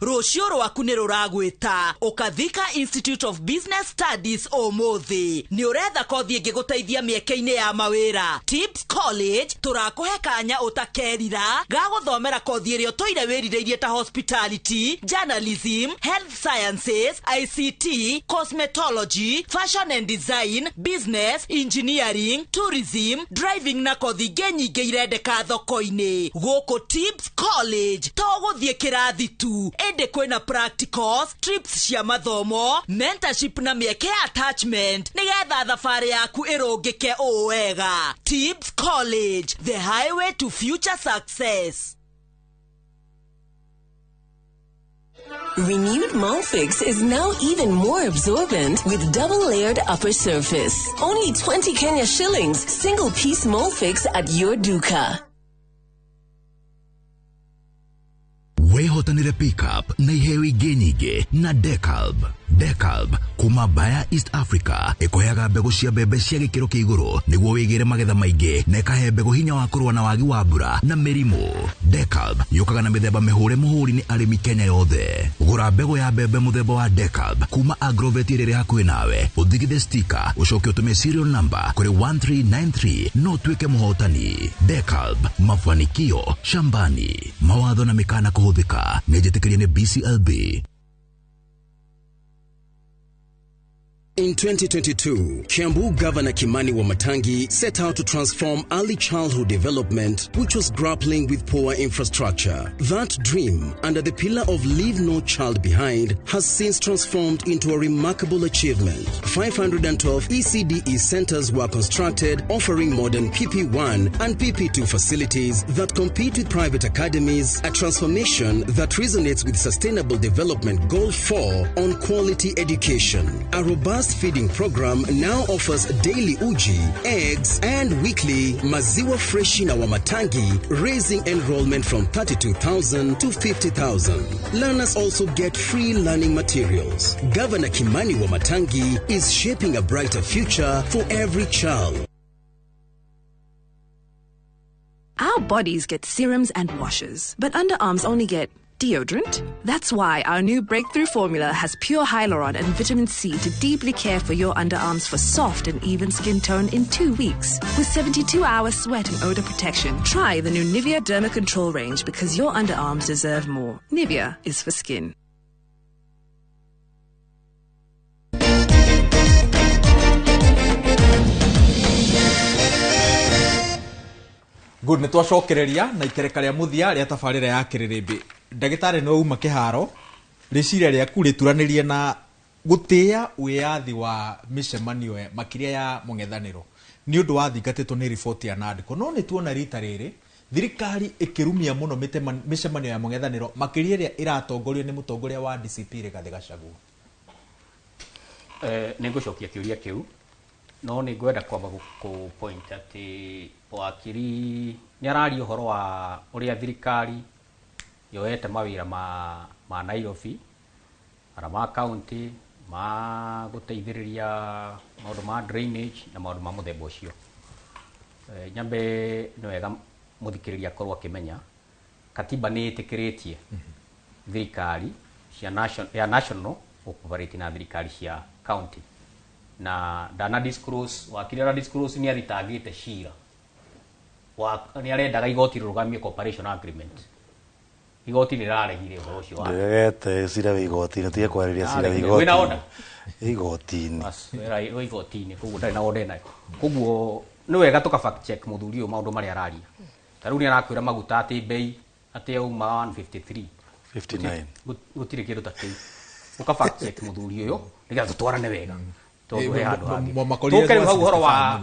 Rũciũ rwaku nĩ rũragwĩta ũkathika Institute of Business Studies ũmũthĩ. Nĩ ũretha kothi ĩngĩgũteithia mĩeke-inĩ ya mawĩra. Tips College tũrakũhe kanya ũtakerira ga gũthomera kothi ĩrĩa ũtũire wĩrirĩirie ta hospitality, journalism, health sciences, ICT, cosmetology, fashion and design, business, engineering, tourism, driving na kothi ingĩ nyingĩ irendeka thoko-inĩ. Gũkũ Tips College to gũthiĩ kĩrathi tu, ĩndĩ kwĩna practicals, trips cia mathomo, mentorship na mĩeke ya attachment nĩgetha thabarĩ yaku ĩrũngĩke ũũ wega. Tips College, the highway to future success. Renewed Molfix is now even more absorbent with double-layered upper surface. Only 20 Kenya shillings, single-piece Molfix at your duka. Wehotanire pickup na iheo ingĩ nyingĩ na Decalb. Decalb kuma Bayer East Africa ĩkũheaga mbegũ cia mbembe cia gĩkĩro kĩa igũrũ nĩguo wĩgĩre magetha maingĩ na ĩkahe mbegũ hinya wa kũrũa na wagi wa mbura na mĩrimũ. Decalb yũkaga na mĩthemba mĩhũre mũhũri nĩ arĩmi Kenya yothe. Gũra mbegũ ya mbembe mũthemba wa Decalb kuma Agrovet ĩrĩa ĩrĩ hakuhĩ nawe, ũthigithe stika, ũcoke ũtũme serial number kũrĩ 1393 no ũtuĩke mũhotani. Decalb, mafanikio shambani. Mawatho na mĩkana kũhũthĩka nĩ njĩtĩkĩrie nĩ BCLB. In 2022, Kiambu Governor Kimani Wamatangi set out to transform early childhood development, which was grappling with poor infrastructure. That dream, under the pillar of Leave No Child Behind, has since transformed into a remarkable achievement. 512 ECDE centers were constructed, offering modern PP1 and PP2 facilities that compete with private academies, a transformation that resonates with Sustainable Development Goal 4 on quality education. A robust feeding program now offers daily uji, eggs, and weekly maziwa freshi na Wamatangi, raising enrollment from 32,000 to 50,000. Learners also get free learning materials. Governor Kimani Wamatangi is shaping a brighter future for every child. Our bodies get serums and washes, but underarms only get deodorant. That's why our new breakthrough formula has pure hyaluron and vitamin C to deeply care for your underarms for soft and even skin tone in 2 weeks. With 72-hour sweat and odor protection, try the new Nivea Derma Control range because your underarms deserve more. Nivea is for skin. Good, nĩ twacokereria na ikereka rĩa mũthia rĩa tabarĩra ya kĩrĩrĩmbĩ. Ndagĩtarĩ no uma kĩharo, rĩciria rĩaku rĩturanĩrie na gũtĩĩa wĩyathi wa mĩcemanio makĩria ya mũng'ethanĩro nĩ ũndũ wathingatĩtwo nĩ riboti ya NADCO. No nĩ tuona rita rĩrĩ thirikari ĩkĩrumia mũno mĩcemanio ya mũng'ethanĩro makĩria ĩrĩa ĩratongorio nĩ mũtongoria wa DCP Rigathĩ Gachagua. Nĩ ngũcokia kĩũria kĩu, no nĩ ngwenda kwamba gũ point atĩ wakiri nĩ araria ũhoro wa ũrĩa thirikari yoete mawĩra ma Nairobi ara ma county ma gũteithĩrĩria maũndũ ma drainage na maũndũ ma mũthemba ũcio. Nyambe nĩ wega mũthikĩrĩria akorwo akĩmenya katiba nĩ ĩtĩkĩrĩtie thirikari cia ya national gũcooperate na thirikari cia county, na ndana disclose wakiri ara disclose nĩ athitangĩte cira nĩ arendaga igoti rĩrũgamie cooperation agreement. Igoti rĩraregire ũhoro ũcio wake. Ndĩregete cira wĩ igoti-inĩ, tige kwarĩria cira wĩ igoti. Wĩna order? Igoti-inĩ. Wĩ igoti-inĩ, koguo ndarĩ na order nayo. Koguo nĩ wega tũka fact check mũthuri ũyũ maũndũ marĩa araria. Ta rĩu nĩ arakwĩra maguta atĩ bei atĩ yauma 153. 59. Gũtirĩ kĩndũ ta kĩu. Ũka fact check mũthuri ũyũ nĩgetha tũtwarane wega. Tondũ he handũ hangĩ. Tũke rĩu hau ũhoro wa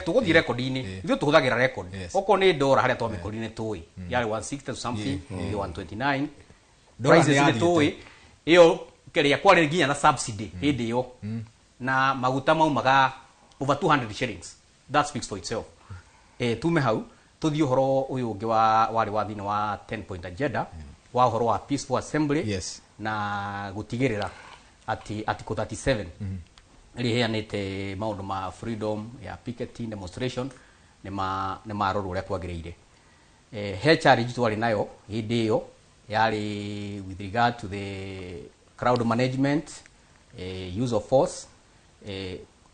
tũgũthiĩ rekondi-inĩ, ithuĩ tũhũthagĩra record. Okorwo nĩ ndora harĩa twamĩkorire nĩ tũĩ yarĩ 160 something, ĩ 129 prices nĩ tũĩ ĩyo kĩrĩa kwarĩ nginya na subsidy hĩndĩ ĩyo, na maguta maumaga over 200 shillings. That speaks for itself. Tume hau tuthie uhoro uyu ungi wa wari wa thini wa 10 point agenda wa uhoro wa peaceful assembly. Na gutigirira ati article 37 riheanite maundu ma freedom ya picketing, demonstration ni marorwo uria kwagiriire. He challenge twari nayo hindi iyo yari with regard to the crowd management, use of force.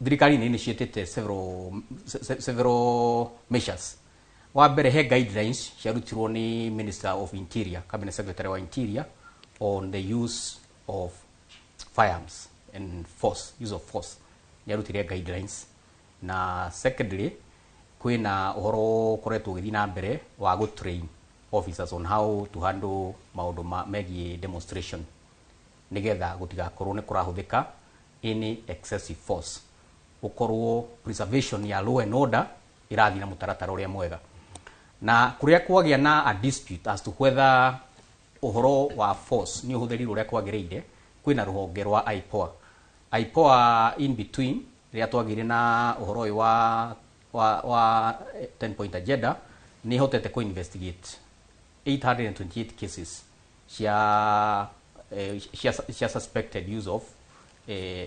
Thirikari ni initiated several measures. Wa mbere, he guidelines ciarutirwo ni Minister of Interior, Cabinet Secretary wa Interior, on the use of firearms and force, use of force. Nĩ arutire guidelines. Na secondly, kwĩna ũhoro ũkoretwo ũgĩthiĩ na mbere wa gũ train officers on how to handle maũndũ megiĩ demonstration, nĩgetha gũtigakorwo nĩ kũrahũthĩka any excessive force, gũkorwo preservation ya law and order ĩrathiĩ na mũtaratara ũrĩa mwega. Na kũrĩa kwagĩa na a dispute as to whether ũhoro wa force nĩ ũhũthĩrirwo ũrĩa kwagĩrĩire, kwĩna rũhonge rwa IPOA. IPOA in between rĩrĩa twagĩire na ũhoro ũyũ wa 10 point agenda, nĩ ihotete kũ investigate 828 cases cia suspected use of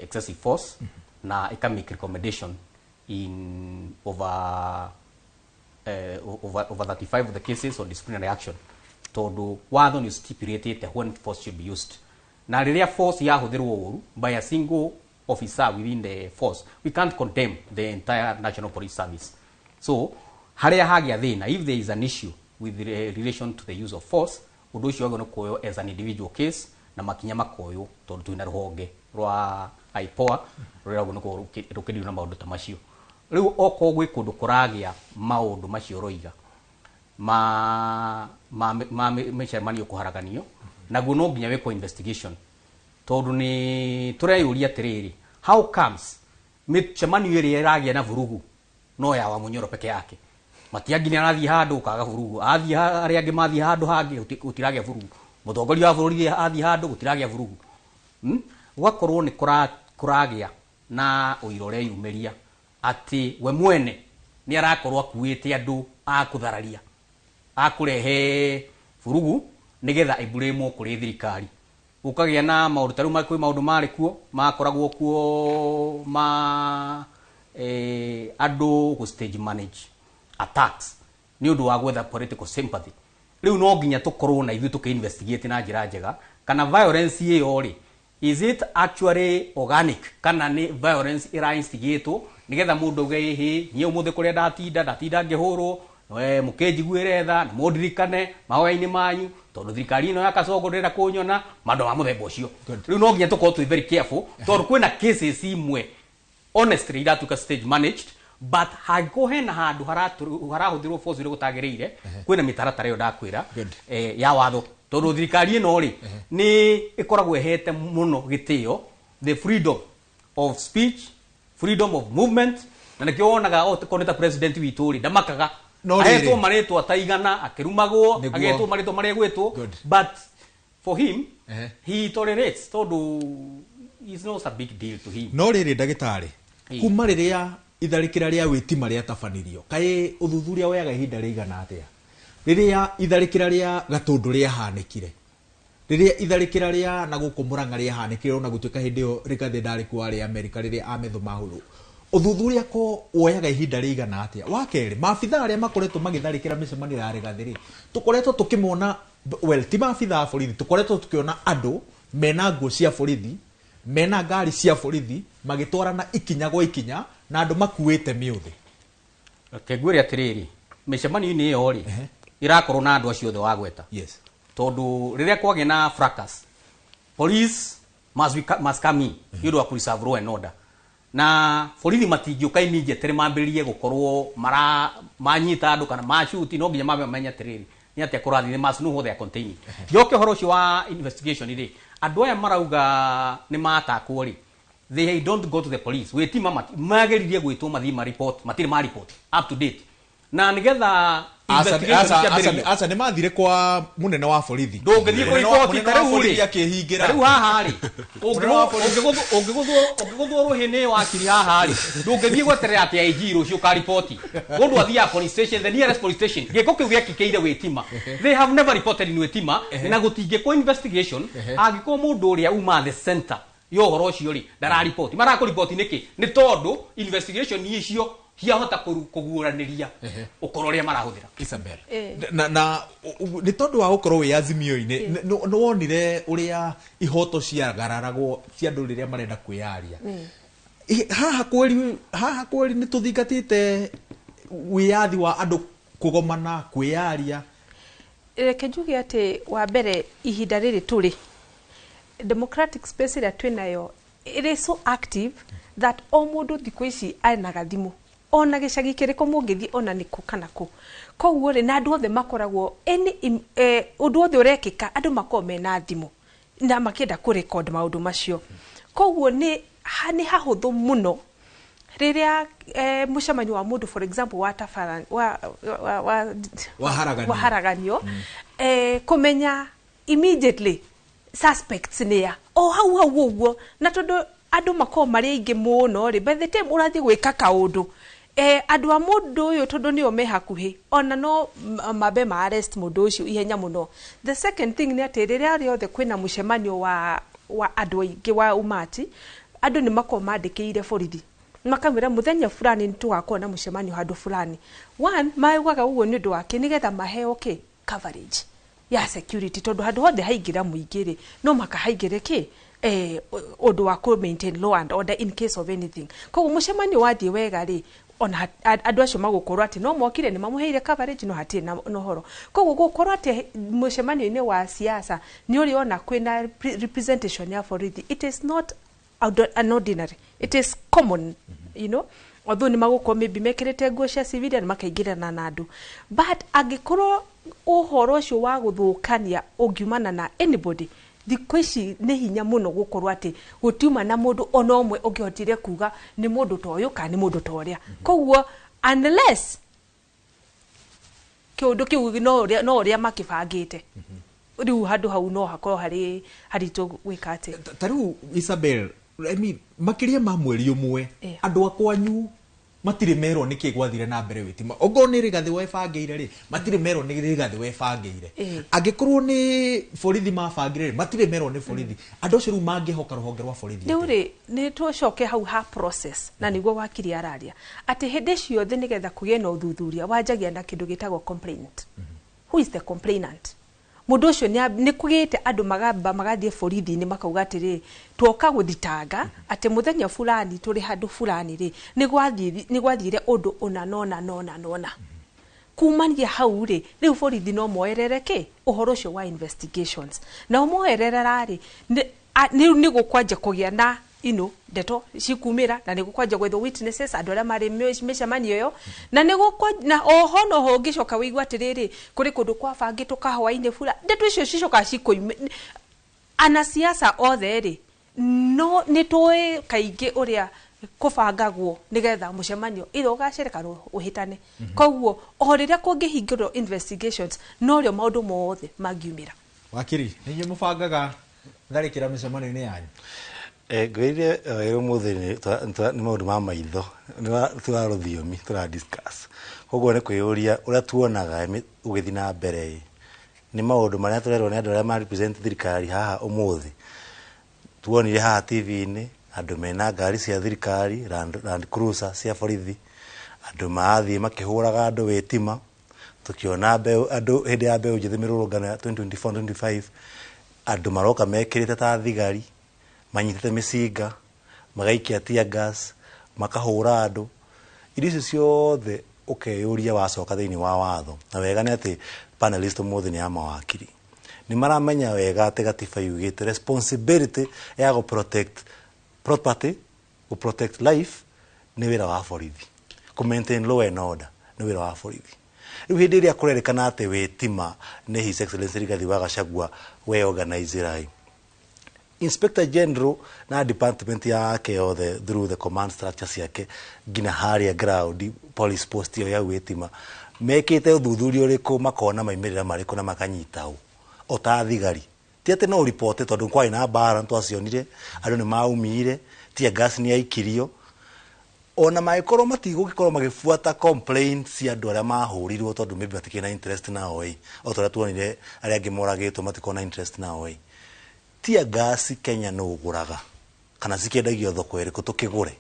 excessive force, na ika make recommendation in over 35 of the cases on disciplinary action, tondu watho nĩ stipulated when force should be used. Na rĩrĩa force yahũthĩrwo ũru by a single officer within the force, we can't condemn the entire National Police Service. So harĩa hagĩa thĩna, if there is an issue with the relation to the use of force, ũndũ ũcio wagĩrĩirwo nĩ kuoywo as an individual case na makinya makoywo, tondũ twĩna rũhonge rwa IPOA rũrĩa rwagĩrĩirwo nĩ gũkorwo rũkĩdeal na maũndũ ta macio. Rĩu okorwo gwĩ kũndũ kũragĩa maũndũ macio ũroiga ma mĩcemanio kũharaganio, naguo no nginya wĩkwo investigation, tondũ nĩ tũreyũria atĩrĩrĩ, how comes mĩcemanio ĩrĩa ĩragĩa na vurugu no ya Wamunyoro peke yake? Matiang'i nĩ arathiĩ handũ ũkaga vurugu, athiĩ arĩa angĩ mathiĩ handũ hangĩ gũtiragĩa vurugu, mũtongoria wa bũrũri athiĩ handũ gũtiragĩa vurugu. Gũgakorwo nĩ kũragĩa na ũira ũreyumĩria atĩ we mwene nĩ arakorwo akuĩte andũ a kũthararia, a kũrehe vurugu nĩgetha ĩmburĩmwo kũrĩ thirikari. Ũkagĩa na maũndũ ta rĩu kwĩ maũndũ marĩ kuo makoragwo kuo ma andũ gũ stage manage attacks nĩ ũndũ wa gwetha political sympathy. Rĩu no nginya tũkorwo na ithuĩ tũkĩ investigate na njĩra njega kana violence ĩyo rĩ, is it actually organic kana nĩ violence ĩra instigatwo nĩgetha mũndũ auge, "Ĩhĩ, niĩ ũmũthĩ kũrĩa ndatinda ngĩhũrwo, we mũkĩnjiguĩre tha na mũndirikane mahoya-inĩ manyu, tondũ thirikari ĩno ya Kasongo ndĩrenda kũnyona," maũndũ ma mũthemba ũcio. Rĩu no nginya tũkorwo twĩ very careful, tondũ kwĩna cases imwe honestly iratuĩka stage managed, but hangĩkorwo hena handũ harahũthĩrwo force ũrĩa gũtagĩrĩire, kwĩna mĩtaratara ĩyo ndakwĩra ya watho, tondũ thirikari ĩno rĩ, nĩ ĩkoragwo ĩhete mũno gĩtĩo the freedom of speech, freedom of movement, na nĩkĩo wonaga okorwo nĩ ta president witũ rĩ, ndamakaga No rĩrĩ. ahetwo marĩtwa ta igana akĩrumagwo, agetwo marĩtwa marĩa egwĩtwo, but for him he tolerates, tondũ it's not a big deal to him. No rĩrĩ, ndagĩtarĩ, kuma rĩrĩa itharĩkĩra rĩa wĩtima rĩatabanirio, kaĩ ũthuthuria woyaga ihinda rĩigana atĩa? Rĩrĩa itharĩkĩra rĩa Gatũndũ rĩahanĩkire, rĩrĩa itharĩkĩra rĩa na gũkũ Mũrang'a rĩahanĩkire, ona gũtuĩka hĩndĩ ĩyo Rigathĩ ndarĩ kuo, arĩ Amerika, rĩrĩa ametho mahũrwo, ũthuthuria ko woyaga ihinda rĩigana atĩa? Wa kerĩ, maabitha arĩa makoretwo magĩtharĩkĩra mĩcemanio ya Rigathĩ rĩ, tũkoretwo tũkĩmona, well, ti maabitha a borithi, tũkoretwo tũkĩona andũ mena nguo cia borithi, mena ngari cia borithi, magĩtwarana ikinya gwa ikinya na andũ makuĩte mĩũthĩ. Reke ngwĩre atĩrĩrĩ, mĩcemanio-inĩ ĩyo rĩ, ĩrakorwo na andũ acio othe wagweta. Tondũ rĩrĩa kwagĩa na fracas, police must come in nĩ ũndũ wa preserve law and order, na borithi matingĩũka immediately mambĩrĩrie gũkorwo mara manyita andũ kana macuti. No nginya mambe mamenye atĩrĩrĩ, nĩ atĩa kũrathiĩ. They must know what they are containing. Njoke ũhoro ũcio wa investigation rĩ, andũ aya marauga nĩ matakwo rĩ, they don't go to the police. Wĩtima mageririe gwĩtwo mathiĩ ma report, matirĩ ma report up to date. Na nĩgetha Aca investigation ciambĩrĩrio. aca nĩ mathire kwa munene wa borithi. Ndũngĩthiĩ kũriboti ta rĩu borithi rĩ, akĩhingĩra. ta rĩu haha rĩ, Mũnene wa borithi- ũngĩgũthwo rũhĩ nĩ wakiri haha rĩ, ndũngĩthiĩ gweterera atĩ IG rũciũ ũkariboti. Mũndũ athiaga police station, the nearest police station. Gĩko kĩu gĩekĩkĩire Wĩtima. They have never reported in Wĩtima, na gũtingĩkwo investigation angĩkorwo mũndũ ũrĩa uma the center ya ũhoro ũcio rĩ ndarariboti. Marakũriboti nĩkĩ? Nĩ tondũ investigation icio ciahota kũguũranĩria ũkoro ũrĩa marahũthĩra. Isabel, na nĩ tondũ wa gũkorwo wĩ Azimio-inĩ, nĩ wonire ũrĩa ihoto ciagararagwo cia andũ rĩrĩa marenda kwĩyaria. Haha kweri nĩ tũthingatĩte wĩyathi wa andũ kũgomana, kwĩyaria? Reke njuge atĩ wa mbere, ihinda rĩrĩ tũrĩ democratic space ĩrĩa twĩnayo, it is so active that o mũndũ thikũ ici ena gathimũ, ona gĩcagi kĩrĩkũ mũngĩthiĩ, ona nĩ kũ kana kũ. Koguo rĩ, na andũ othe makoragwo any ũndũ wothe ũrekĩka, andũ makoragwo mena thimũ na makĩenda kũ record maũndũ macio. Koguo nĩ hahũthũ mũno rĩrĩa mũcemanio wa mũndũ, for example, wa tabara wa Waharaganio. Waharaganio, kũmenya immediately suspects nĩ a o hau hau ũguo. Na tondũ andũ makoragwo marĩ aingĩ mũno rĩ, by the time ũrathiĩ gwĩka kaũndũ, andũ a mũndũ ũyũ, tondũ nĩo me hakuhĩ, ona no mambe ma arrest mũndũ ũcio ihenya mũno. The second thing nĩ atĩ rĩrĩa rĩothe kwĩna mũcemanio wa andũ aingĩ, wa umati, andũ nĩ makoragwo mandĩkĩire borithi makamwĩra mũthenya fulani nĩ tũgakorwo na mũcemanio handũ fulani. One, maugaga ũguo nĩ ũndũ wake nĩgetha maheo kĩ coverage ya security, tondũ handũ hothe haingĩra mũingĩ rĩ, no makahaingĩre kĩ ũndũ wa kũ maintain law and order in case of anything. Koguo mũcemanio wathiĩ wega rĩ, ona andũ acio magũkorwo atĩ no mokire nĩ mamũheire coverage, no hatirĩ na ũhoro. Koguo gũkorwo atĩ mũcemanio-inĩ wa siasa nĩ ũrĩona kwĩna representation ya borithi, it is not an ordinary, it is common. Although nĩ magũkorwo maybe mekĩrĩte nguo cia civilian, makaingĩrana na andũ, but angĩkorwo ũhoro ũcio wa gũthũkania ũngiumana na anybody, thikũ ici nĩ hinya mũno gũkorwo atĩ gũtiuma na mũndũ ona ũmwe ũngĩhotire kuga nĩ mũndũ ta ũyũ kana nĩ mũndũ ta ũrĩa. Koguo unless kĩũndũ kĩu no ũrĩa makĩbangĩte rĩu, handũ hau no hakorwo harĩ haritũ gwĩka atĩ. Ta rĩu Isabel, I mean, makĩria ma mweri ũmwe, andũ a kwanyu matirĩ merwo nĩkĩ gwathire na mbere Wĩtima. Ongorwo nĩ Rĩgathĩ webangĩire rĩ, matirĩ merwo nĩ Rĩgathĩ webangĩire. Angĩkorwo nĩ borithi mabangire rĩ, matirĩ merwo nĩ borithi. Andũ acio rĩu mangĩhoka rũhonge rwa borithi Rĩu atĩa? Rĩ, nĩ tũcoke hau ha process, na nĩguo wakiri araria atĩ hĩndĩ ciothe nĩgetha kũgĩe na ũthuthuria wanjagia na kĩndũ gĩtagwo complaint. Who is the complainant? Mũndũ ũcio nĩ kũgĩte andũ magamba magathiĩ borithi-inĩ makauga atĩrĩ, twoka gũthitanga atĩ mũthenya fulani tũrĩ handũ fulani rĩ, nĩ gwathire ũndũ ũna nona nona nona. Kumania hau rĩ, rĩu borithi no moerere kĩ ũhoro ũcio wa investigations. Na moererera rĩ, rĩu nĩ gũkwanja kũgĩa na ino ndeto cikumĩra, na nĩ gũkwanja gwethwo witnesses, andũ arĩa marĩ mĩcemanio ĩyo, na nĩ gũkwa na oho noho ũngĩcoka wĩigua atĩrĩrĩ, kũrĩ kũndũ kwabangĩtwo kahũa-inĩ bura. Ndeto icio cicokaga cikoime anasiasa othe rĩ, no nĩ tũĩ kaingĩ ũrĩa kũbangagwo nĩgetha mũcemanio either ũgacĩre kana ũhĩtane. Koguo o rĩrĩa kũngĩhingũrwo investigations, norĩo maũndũ mothe mangiumĩra. Wakiri, nĩ inyuĩ mũbangaga tharĩkĩra mĩcemanio-inĩ yanyu? Ngwĩrire wega ũmũthĩ nĩ maũndũ ma maitho, nĩ wa rũthiomi tũra discuss. Koguo nĩ kwĩyũria ũrĩa tuonaga ũgĩthiĩ na mbere ĩ, nĩ maũndũ marĩa tũrerwo nĩ andũ arĩa ma represent thirikari haha ũmũthĩ. Tuonire haha TV-inĩ andũ mena ngari cia thirikari, Land Cruiser cia borithi, andũ marathiĩ makĩhũraga andũ wĩtima. Tũkĩona mbeũ andũ hĩndĩ ya mbeũ njĩthĩ mĩrũrũngano ya 2024 25, andũ maroka mekĩrĩte ta thigari, manyitĩte mĩcinga, magaikia tear gas, makahũra andũ. Irio icio ciothe ũkeyũria wacoka thĩinĩ wa watho. Na wega nĩ atĩ panelist ũmũthĩ nĩ a mawakiri, nĩ maramenya wega atĩ gatiba yugĩte responsibility ya gũ protect property, gũ protect life nĩ wĩra wa borithi, kũ maintain law and order nĩ wĩra wa borithi. Rĩu hĩndĩ ĩrĩa kũrerĩkana atĩ wĩtima nĩ His Excellency Rigathi wa Gachagua we organizer ĩ, Inspector General na department yake yothe through the command structure ciake nginya harĩa ground police post ĩyo ya Witima mekĩte ũthuthuria ũrĩkũ, makona maimĩrĩra marĩkũ na makanyita ũ o ta thigari. Ti atĩ no ũripote tondũ kwarĩ na mbara, nĩtwacionire andũ nĩ maumire, tear gas nĩ yaikirio. Ona mangĩkorwo matigũgĩkorwo magĩbuata complaints cia andũ arĩa mahũrirwo tondũ maybe matikĩrĩ na interest nao ĩ, o ta ũrĩa tuonire arĩa angĩ moragĩtwo matikorwo na interest nao ĩ. Tear gas Kenya nũ ũgũraga kana cikĩendagio thoko ĩrĩkũ tũkĩgũre?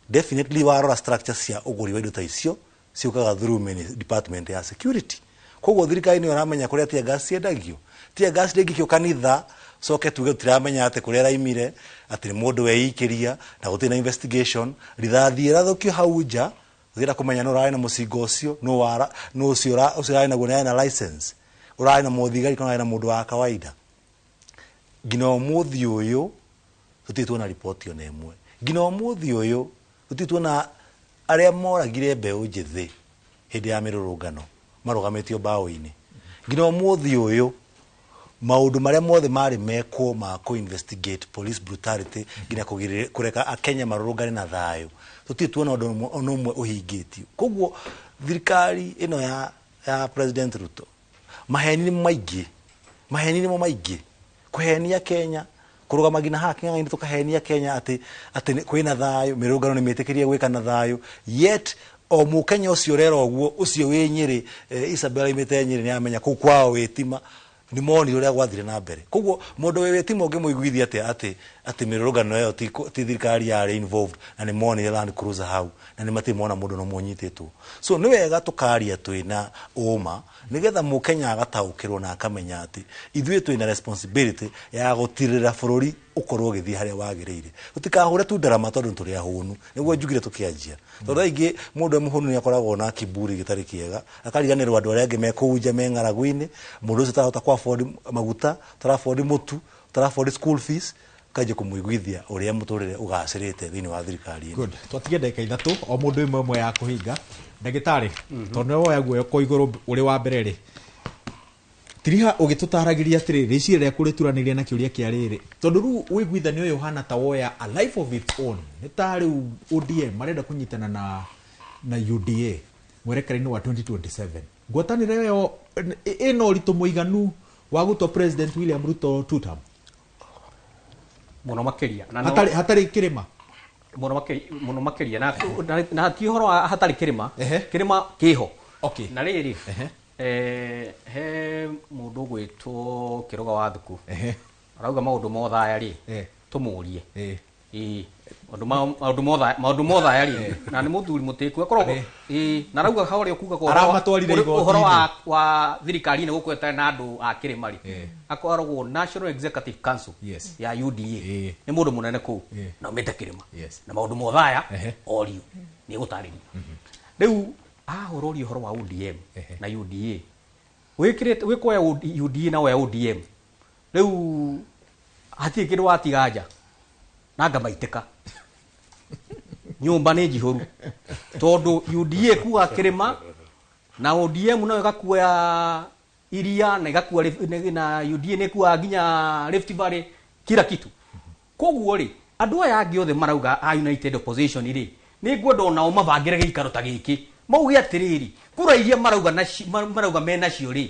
Definitely warora structure cia ũgũri wa indo ta icio ciũkaga through department ya security. Koguo thirikari nĩyo ĩramenya kũrĩa tear gas ciendagio. Tear gas ndĩngĩikio kanitha coke tuge tũtiramenya atĩ kũrĩa ĩraimire, atĩ nĩ mũndũ weikĩria na gũtirĩ na investigation. Rithathi ĩrathũkio hau nja, ũngĩenda kũmenya nũ ũrarĩ na mũcinga ũcio, nũ ũcio ũrarĩ naguo, nĩ arĩ na license, ũrarĩ na mũthigari kana ũrarĩ na mũndũ wa kawaida. Nginya ũmũthĩ ũyũ tũtirĩ tuona riboti ona ĩmwe. Nginya ũmũthĩ ũyũ tũtirĩ tuona arĩa moragire mbeũ njĩthĩ hĩndĩ ya mĩrũrũngano marũgamĩtio mbaũ-inĩ. Nginya ũmũthĩ ũyũ maũndũ marĩa mothe marĩ mekwo ma kũ-investigate police brutality nginya kũreka Akenya marũrũngane na thayũ, tũtirĩ tuona ũndũ ona ũmwe ũhingĩtio. Koguo thirikari ĩno ya President Ruto, maheni nĩ maingĩ, maheni nĩmo maingĩ, kũhenia Kenya, kũrũgama nginya haha kĩng'ang'a-inĩ tũkahenia Kenya atĩ kwĩna thayũ, mĩrũrũngano nĩ mĩtĩkĩrie gwĩka na thayũ, yet o mũkenya ũcio ũrera ũguo, ũcio wĩ Nyĩrĩ, Isabella aimĩte Nyĩrĩ nĩ amenya kũu kwao Wĩtima, nĩ monire ũrĩa gwathire na mbere. Koguo mũndũ wĩ Wĩtima ũngĩmũiguithia atĩa atĩ mĩrũrũngano ĩyo ti thirikari yarĩ involved na nĩ monire Land Cruiser hau na nĩ matirĩ mona mũndũ no mũnyitĩtwo. So nĩ wega tũkaria twĩna ũma nĩgetha mũkenya agataũkĩrwo na akamenya atĩ ithuĩ twĩna responsibility ya gũtirĩra bũrũri ũkorwo ũgĩthiĩ harĩa wagĩrĩire. Tũtikahũre tu ndarama tondũ nĩ tũrĩ ahũnu, nĩguo njugire tũkĩanjia. Tondũ aingĩ mũndũ e mũhũnu nĩ akoragwo na kiburi gĩtarĩ kĩega, akariganĩrwo andũ arĩa angĩ me kũu nja me ng'aragu-inĩ, mũndũ ũcio ũtarahota kũ afford maguta, ũtara afford mũtu, ũtara afford school fees, kanjia kũmũiguithia ũrĩa mũtũrĩre ũgacĩrĩte thĩinĩ wa thirikari ĩno. Good. Twatige ndagĩka ithatũ o mũndũ ĩmwe ĩmwe ya kũhinga. Ndagĩtarĩ, tondũ nĩwe woya guoko igũrũ ũrĩ wa mbere rĩ, tiriha ũgĩtũtaragĩria atĩrĩrĩ, rĩciria rĩaku rĩturanĩire na kĩũria kĩa rĩrĩ, tondũ rĩu ũiguithanio ũyũ ũhana ta woya a life of its own, nĩ ta rĩu ODM marenda kũnyitana na UDA mwerekera-inĩ wa 2027. Ngwatanĩro ĩyo ĩna ũritũ mũiganu wa gũtua President William Ruto two term? Mũno makĩria. Hatarĩ kĩrĩma? Mũno makĩria. Na ti ũhoro wa hatarĩ kĩrĩma, kĩrĩma kĩho. Na rĩrĩ, he mũndũ ũgwĩtwo Kĩrũga wa Thuku arauga maũndũ mothe aya rĩ, tũmũrie. Maũndũ mothe aya rĩ, na nĩ mũthuri mũtĩku akoragwo, na arauga harĩa ũkuga ũhoro wa thirikari-inĩ gũkũ ĩtarĩ na andũ a kĩrĩma rĩ, akoragwo National Executive Council ya UDA, nĩ mũndũ mũnene kũu na aumĩte kĩrĩma, na maũndũ mothe aya orio nĩ egũtarĩria. Rĩu ahũrũria ũhoro wa ODM na UDA, wĩkĩrĩte wĩkuoya UDA na woya ODM, rĩu hatirĩ kĩndũ watiga nja na ngamaitĩka nyũmba nĩ njihũru, tondũ UDA kuga kĩrĩma na ODM nayo ĩgakuoya iria na ĩgakuoya na UDA nĩ ĩkuaga nginya Rift Valley kila kitu. Koguo rĩ, andũ aya angĩ othe marauga a United Opposition rĩ, nĩ ngwenda onao mabangĩre gĩikaro ta gĩkĩ, mauge atĩrĩrĩ, kura iria marauga menacio rĩ,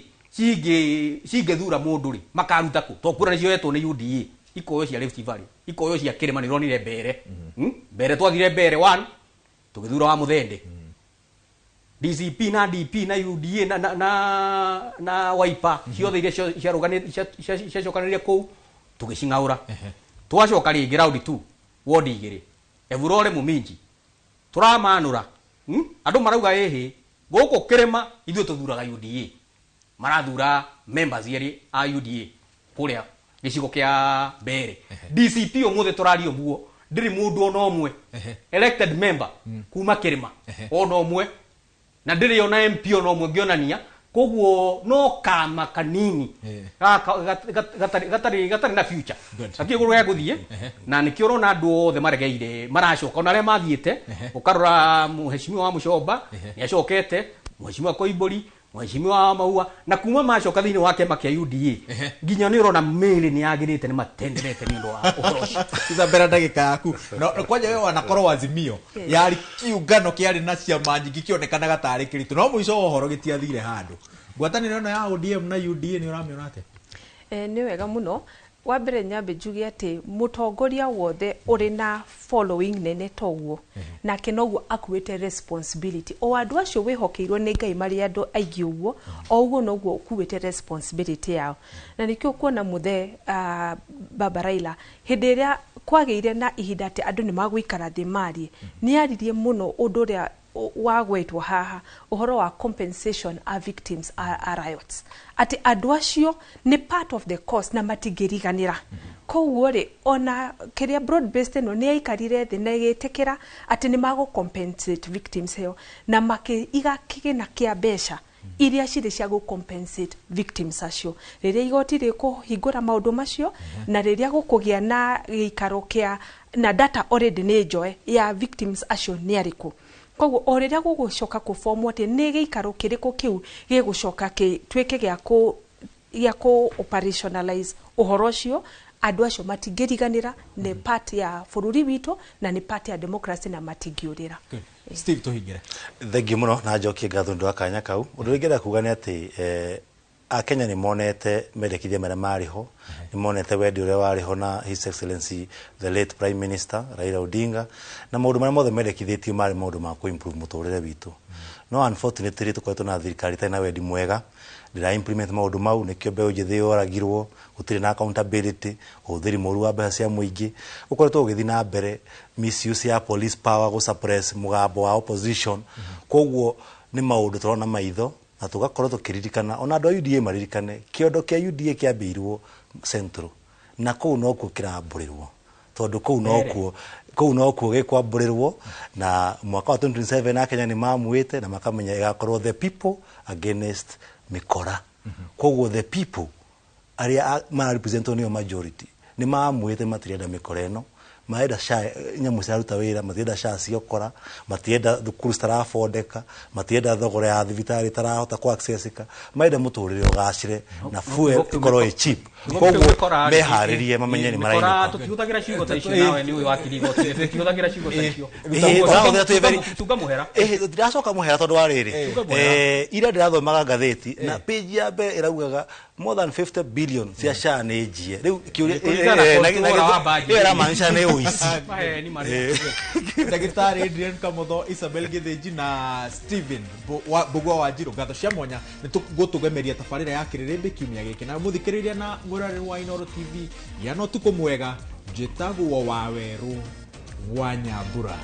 cingĩthura mũndũ rĩ, makaruta kũ? Tondũ kura nĩcioetwo nĩ UDA, ikoyo cia Rift Valley, ikoyo cia kĩrĩma nĩ ũronire mbere. Mbere twathire mbere 1 tũgĩthura wa Mũthende. DCP na DP na UDA na Wiper ciothe iria ciacokanĩrĩire kũu tũgĩcing'aũra. Twacoka rĩngĩ round 2 ward igĩrĩ, Evurore Muminji tũramanũra. Andũ marauga ĩhĩ gũkũ kĩrĩma ithuĩ tũthuraga UDA, marathura members erĩ a UDA kũrĩa gĩcigo kĩa mbere. DCP ũmũthĩ tũraria ũguo ndĩrĩ mũndũ ona ũmwe elected member kuma kĩrĩma ona ũmwe, na ndĩrĩ ona MP ona ũmwe ngĩonania. Koguo no kama kanini gatarĩ na future, gatirĩ kũndũ gegũthiĩ, na nĩkĩo ũrona andũ othe maregeire maracoka, ona arĩa mathiĩte. Ũkarora mheshimiwa wa Mũcomba nĩ acokete, mheshimiwa Koimbũri, Mheshimiwa wa Maua na kuma macoka thĩinĩ wa kĩama kĩa UDA nginya nĩ ũrona mĩĩrĩ nĩ yagĩrĩte, nĩ matenderete nĩ ũndũ wa ũhoro ũcio. Isabella, ndagĩka yaku no no, kwanja we wanakorwo Azimio yarĩ kiungano kĩarĩ na ciama nyingĩ, kĩonekanaga tarĩ kĩritũ, no mũico wa ũhoro gĩtiathire handũ. Ngwatanĩro ĩno ya ODM na UDA nĩ ũramĩona atĩa? Nĩ wega mũno. Wa mbere nyambe njuge atĩ mũtongoria wothe ũrĩ na following nene toguo nake noguo akuĩte responsibility. O andũ acio wĩhokeirwo nĩ Ngai marĩ andũ aingĩ ũguo, o ũguo noguo ũkuĩte responsibility yao, na nĩkĩo kuona mũthee Baba Raila, hĩndĩ ĩrĩa kwagĩire na ihinda atĩ andũ nĩ magũikara thĩ marie, nĩ aririe mũno ũndũ ũrĩa wagwetwo haha, ũhoro wa compensation a victims a riots, atĩ andũ acio nĩ part of the cost na matingĩriganĩra. Koguo rĩ, ona kĩrĩa broad based ĩno nĩ yaikarire thĩ na ĩgĩtĩkĩra atĩ nĩ magũ compensate victims ĩyo, na makĩiga kĩgĩna kĩa mbeca iria cirĩ cia gũ compensate victims acio rĩrĩa igoti rĩkũhingũra maũndũ macio, na rĩrĩa gũkũgĩa na gĩikaro kĩa na data already nĩ njoe ya victims acio nĩ arĩkũ. Koguo o rĩrĩa gũgũcoka kũbomwo atĩ nĩ gĩikaro kĩrĩkũ kĩu gĩgũcoka gĩtuĩke gĩa kũ operationalize ũhoro ũcio, andũ acio matingĩriganĩra, nĩ part ya bũrũri witũ na nĩ part ya democracy na matingĩũrĩra. Steve, tũhingĩre. Thengiũ mũno na njokie ngatho nĩ ũndũ wa kanya kau. Ũndũ ũrĩa ingĩenda kuga nĩ atĩ Akenya nĩ monete mendekithia marĩa marĩ ho, nĩ monete wendi ũrĩa warĩ ho na His Excellency the late Prime Minister Raila Odinga, na maũndũ marĩa mothe mendekithĩtio marĩ maũndũ ma kũ improve mũtũrĩre witũ. No unfortunately tũkoretwo na thirikari ĩtarĩ na wendi mwega, ndĩra implement maũndũ mau. Nĩkĩo mbeũ njĩthĩ yoragirwo, gũtirĩ na accountability, ũhũthĩri mũru wa mbeca cia mũingĩ ũkoretwo ũgĩthiĩ na mbere, misuse ya police power gũ suppress mũgambo wa opposition. Koguo nĩ maũndũ tũrona maitho na tũgakorwo tũkĩririkana, ona andũ a UDA maririkane kĩondo kĩa UDA kĩambĩirwo Central, na kũu nokuo kĩrambũrĩrwo, tondũ kũu nokuo gĩkwambũrĩrwo. Na mwaka wa 2027 Akenya nĩ mamuĩte na makamenya ĩgakorwo the people against mĩkora. Koguo the people arĩa mararepresentwo nĩo majority nĩ mamuĩte, matirenda mĩkora ĩno, marenda SHA, nyamũ ciraruta wĩra, matirenda SHA ciokora, matirenda thukuru citarabondeka, matirenda thogora ya thibitarĩ itarahota ku accessika, marenda mũtũrĩre ũgacĩre na fuel ĩkorwo ĩ cheap. Koguo meharĩrie mamenye nĩ marainũka. Tũtihũthagĩra ciugo ta icio, nawe nĩ ũĩ wakiri igoti, tũtihũthagĩra ciugo ta icio. Tũrahũthĩra twĩ very Tunga mũhera. Ndiracoka mũhera tondũ wa rĩrĩ, Tunga mũhera. Ira ndĩrathomaga ngathĩti na page ya mbere ĩraugaga more than 50 billion cia SHA nĩ njie. Rĩu kĩũria Kũringana na thogora wa budget. Ĩyo ĩramaanisha nĩ ũici. Maheni marĩa. Ndagĩtarĩ Adrian Kamotho, Isabel Gĩthĩnji na Stephen Mbugua wa Njirũ, ngatho cia mwanya nĩ tũgũtũgemeria tabarĩra ya kĩrĩrĩmbĩ kiumia gĩkĩ. Na mũthikĩrĩria na mwĩroreri wa Inooro TV, gĩa na ũtukũ mwega. Njĩtagwo Wawerũ wa Nyambura.